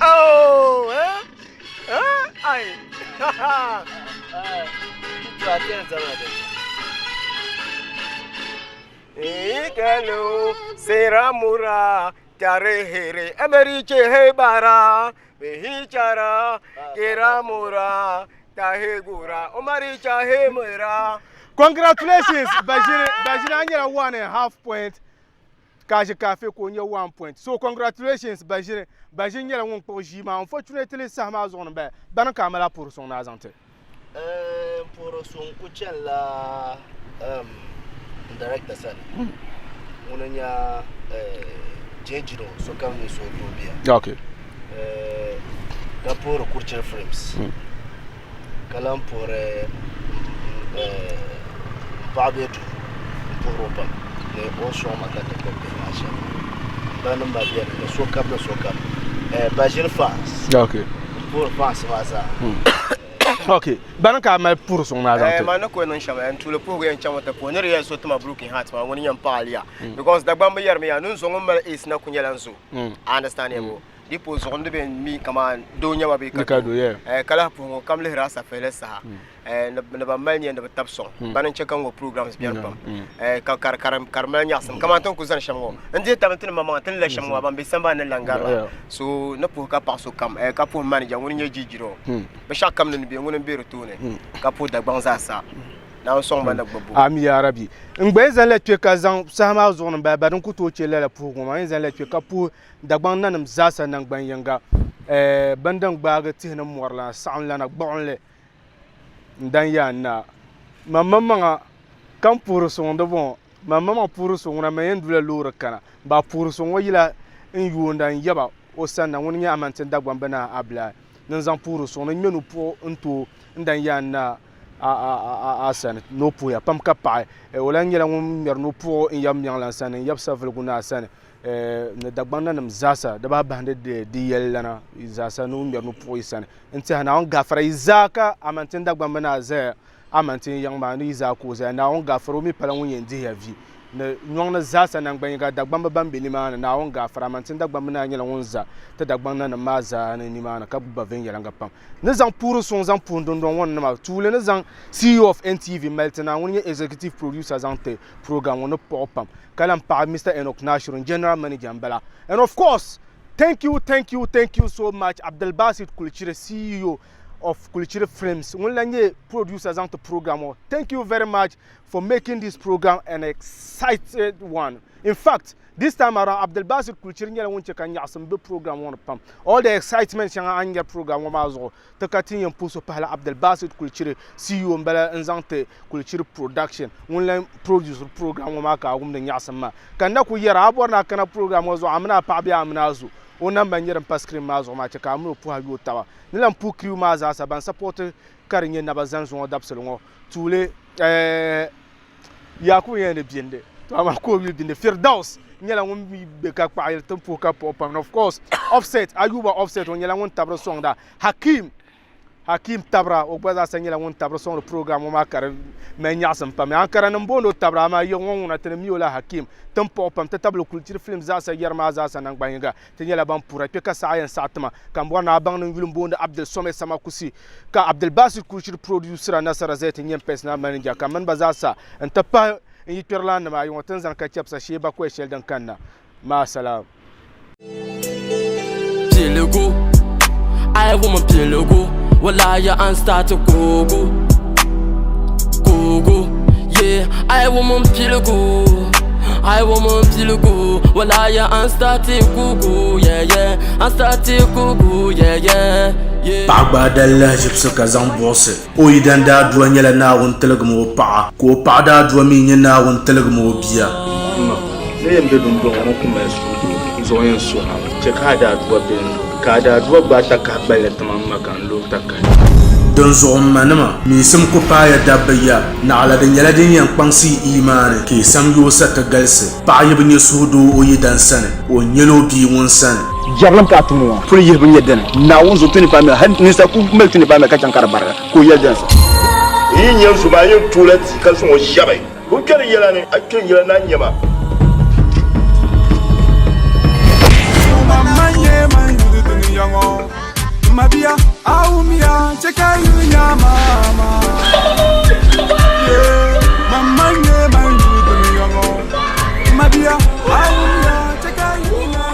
Oh, eh? Eh? Ai. Ikelu seramura tarehere emeriche hebara behichara keramura tahegura omaricha hemera. Congratulations Bajiri. Bajiri a nyɛla 1.5 point. Kashi Kafe ka o nyɛ 1 point. So congratulations Bajiri. Bajiri nyɛla ŋun kpuɣi ʒii maa. Unfortunately saha maa zuɣu ni m-bala. Bani ka a mali a puhiri suŋ ni a zaŋ ti? N puhiri suŋ ku chanila n director sani. Ŋuni n-nyɛ Jejino sokam ni so doo bia. Okay. Ka puhiri Kurichiri Films. Ka lan puhiri m paɣa bee duu m puhiri o pam ni o ni sɔŋ ma ka ti gbubi bihi maa shɛm. M ba ni m ma beni ni sokam ni sokam. Bajiri fans. Okay. M puhiri fans maa zaa. Okay. Bani ka a mali puhiri suŋ ni a zaŋ ti? Man ni ko niŋ shɛm n tuuli puhigu yɛn chaŋ mi ti puhi ni di yɛn so tima broken heart maa ŋuni yɛn paɣi liya because Dagbamba yɛrimi yaa ni n zo ŋun mali AIDS na ku nyɛla n zo. I understand yɛbu. Di po zuɣu n di bɛ mi kaman doo nyɛma bee ka doo, ka lahi puhi ŋun kam lihiri a safayili saha ni ban mali nia ni bɛ tabi sɔŋ bani n-chɛ ka ŋɔ programs beni pam ka ka di mali nyaɣisim kaman ti ni kuli zani shɛm ŋɔ n dihi tabili ti ni maŋmaŋa ti ni la shɛm ŋɔ maa ban be sambani ni lan gari la so ni puhi ka paɣi sokam ka puhi manager ŋuni n-nyɛ Jijiro binshɛɣu kam ni ni be ŋuni m-be di tooni ka puhi Dagbaŋ zaa sa. Naawuni sɔŋ ba ni gbibbu. Ami yaa Rabbi. N gba yɛn zaŋla kpe ka zaŋ saha maa zuɣu ni m-bahi ba din ku tooi che lala puhigu ŋɔ maa. N yɛn zaŋla kpe ka puhi Dagbaŋ nanim zaasa naŋgban yiŋga, bɛn din gbaagi tihi ni mɔri lana, saɣim lana, gbuɣinli n-dan yaa n-naa. Man maŋmaŋa ka m puhiri suŋ di bɔŋɔ, man maŋmaŋ puhiri suŋ ŋuna, man yɛn dula loori kana. Ba puhiri suŋ ŋɔ yila n yoonda n yaba o sanna, ŋuni n-nyɛ Amantin Dagbamba Naa Abilai, ni n zaŋ puhiri suŋ ni n ŋme nupuɣu n-ti o n-dan yaa n-naa. a sani ni o puhiya pam ka paɣi. O lahi nyɛla ŋun ŋmɛri nupuɣu n yab Miɛŋlan sani n yab Savelugu Naa sani ni Dagbaŋ nanim zaasa di bahi bahindi di yɛli lana zaasa ni o ŋmɛri nupuɣu yi sani n tiɛha Naawuni gaafara yi zaa ka Amantin Dagbamba Naa zaya Amantin yiŋ maa ni yi zaa ka o zaya Naawuni gaafara o mi pala ŋun yɛn dihiya vi ni nyɔŋ ni zaasa naŋgban yiŋga Dagbamba ban be nimaani Naawuni gaafara Amantin Dagbamba Naa nyɛla ŋun za ti Dagbaŋ nanim maa zaa ni nimaani ka gbubi ba viɛnyɛliŋga pam. Ni zaŋ puuri suŋ zaŋ puhi dundɔŋ ŋɔ ni nima tuuli ni zaŋ CEO of NTV mali ti na ŋuni nyɛ Executive Producer zaŋ ti program ŋɔ ni kpuɣi pam ka lahi paɣi Mister Enoch Nashiru General Manager n bala and of course thank you thank you thank you so much Abdulbasit Kulichiri CEO of Kulichiri Films ŋuni lahi nyɛ producer zaŋ ti program ŋɔ thank you very much for making this program an excited one in fact This time around, Abdulbasir Kulichiri nyɛla ŋun che ka nyaɣisim be program ŋɔ ni pam. All the excitement shɛŋa a ni nyari program ŋɔ maa zuɣu, ti ka ti ni yɛn puhi so pahila Abdulbasit Kulichiri, CEO m-bala n-zaŋ ti Kulichiri Production, ŋun lahi produceri program ŋɔ maa ka a wumdi nyaɣisim maa. Ka n na kuli yɛra, a bɔri ni a kana program ŋɔ zuɣu, a mini a paɣa bee a mini a zo, o namba n-nyɛ din pa screen maa zuɣu maa, che ka a mini o puhi a yooi taba. Ni lahi puhi crew maa zaasa ban support ka di nyɛ naba zani zuŋɔ dabisili ŋɔ tuuli, eh. Yakubu nyɛla ni bindi to amaa ka o yuli bindi Firdaus nyɛla ŋun mi be ka kpaɣi yili tin puhi ka puhi pam of course Offset Ayuba Offset o nyɛla ŋun tabiri sɔŋda Hakim Hakim tabira o gba zaasa nyɛla ŋun tabiri sɔŋdi program ŋɔ maa ka di mali nyaɣisim pam Ankara nim booni o tabira amaa yiɣi ŋɔ ŋuna ti ni mi o la Hakim tin puɣi pam ti tabili kulichiri film zaasa yɛri maa zaasa nangban yiŋga Ti nyɛla ban puhira kpe ka saɣa yɛn saɣi ti ma, ka m bɔri ni a baŋ ni n yuli m-booni Abdul Someh Samakusi, ka Abdulbasit Kuruchiri produsira Nasara Zaya ti nyɛ m personal manager, ka m mini ba zaa sa n-ti pahi n yikpɛrilaannima ayi ŋɔ ti ni zani ka chɛbisa shee bakɔi shɛli din kanna. Maasalaam. Piligu, I woman piligu, walaya an start kugu, kugu, yeah, I woman piligu, I woman piligu, walaya an start kugu, yeah, yeah, an start kugu, yeah, yeah, yeah. Paɣa gbaai dali lahiʒibisi ka zaŋ buɣisi o yidan daadua nyɛla Naawuni tiligim o paɣa, ka o paɣa daadua mi nyɛ Naawuni tiligim o bia. M ma, ni yɛn be dundɔŋ ŋɔ ku mali suhudoo, n zuɣu yɛn suhi a mi, chɛ ka a daadua be n zuɣu, ka a daadua gbaai takahi gballi ti ma m ma ka n lo takahi. Dinzuɣu m manima, miisim ku paaya dabba ya, naɣila di nyɛla din yɛn kpaŋsi yi imaani, ka yi samyoo sa ti galisi. Paɣa yi bi nya suhudoo o yidan sani, o nyɛla o bia ŋun sani. Jɛrilim ka a tumdi maa puli yihibu nyɛ dini? Naawuni zuɣu 25 mil, hal ninsal ku mali 25 mil ka chaŋ ka di barigi, ka o yɛli dini sa. N yi nya n zo maa, n yɛn tooi la tia ka zaŋ o shɛbi. Ka o kpɛri yɛla ni, A kpɛri yɛla ni a nya ma.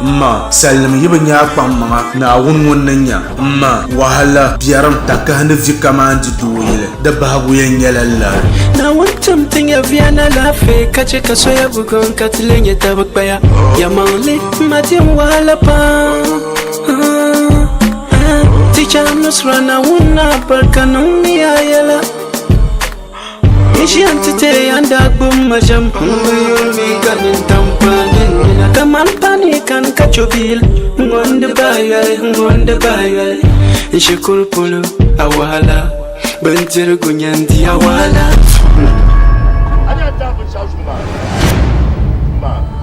M ma, salinim yi bi nya a kpaŋmaŋa, Naawuni ŋun ni nya. M ma, wahala, biɛrim, takahi ni vi kaman di dooyili, di bahigu yɛn nyɛla lari. Naawuni tim ti nyɛviya ni alaafee ka chɛ ka soya bugum ka ti lee nyɛ tab kpaya. Yɛlimaŋli, m ma di n wahala pam. Teacher Nusra Naawuni alibarika niŋmi a yɛla. N ʒiya nti teei a ni daa gbubi ma ʒɛm. M bi yuri mi ka nintam kpaai din nina. Kaman pani kani ka cho biili. Ŋ-ŋɔ n-di bahi yoli, ŋ-ŋɔ n-di bahi yoli. N shikuru polo, a wahala. Bindirigu nyɛ n di a wahala.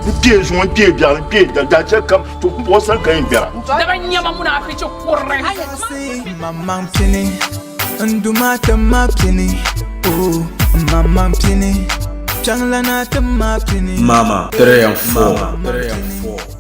N kpee zuŋɔ, n kpee biɛɣu, n kpee dali, daachɛ kam, to m sani ka yɛn bɛra. Daba nyɛma munaafichi kurili. Maŋmaŋ pini, n Duuma ti ma pini, oh, maŋmaŋ pini, Kpiɔŋlana ti ma pini. Mama, 3 and 4.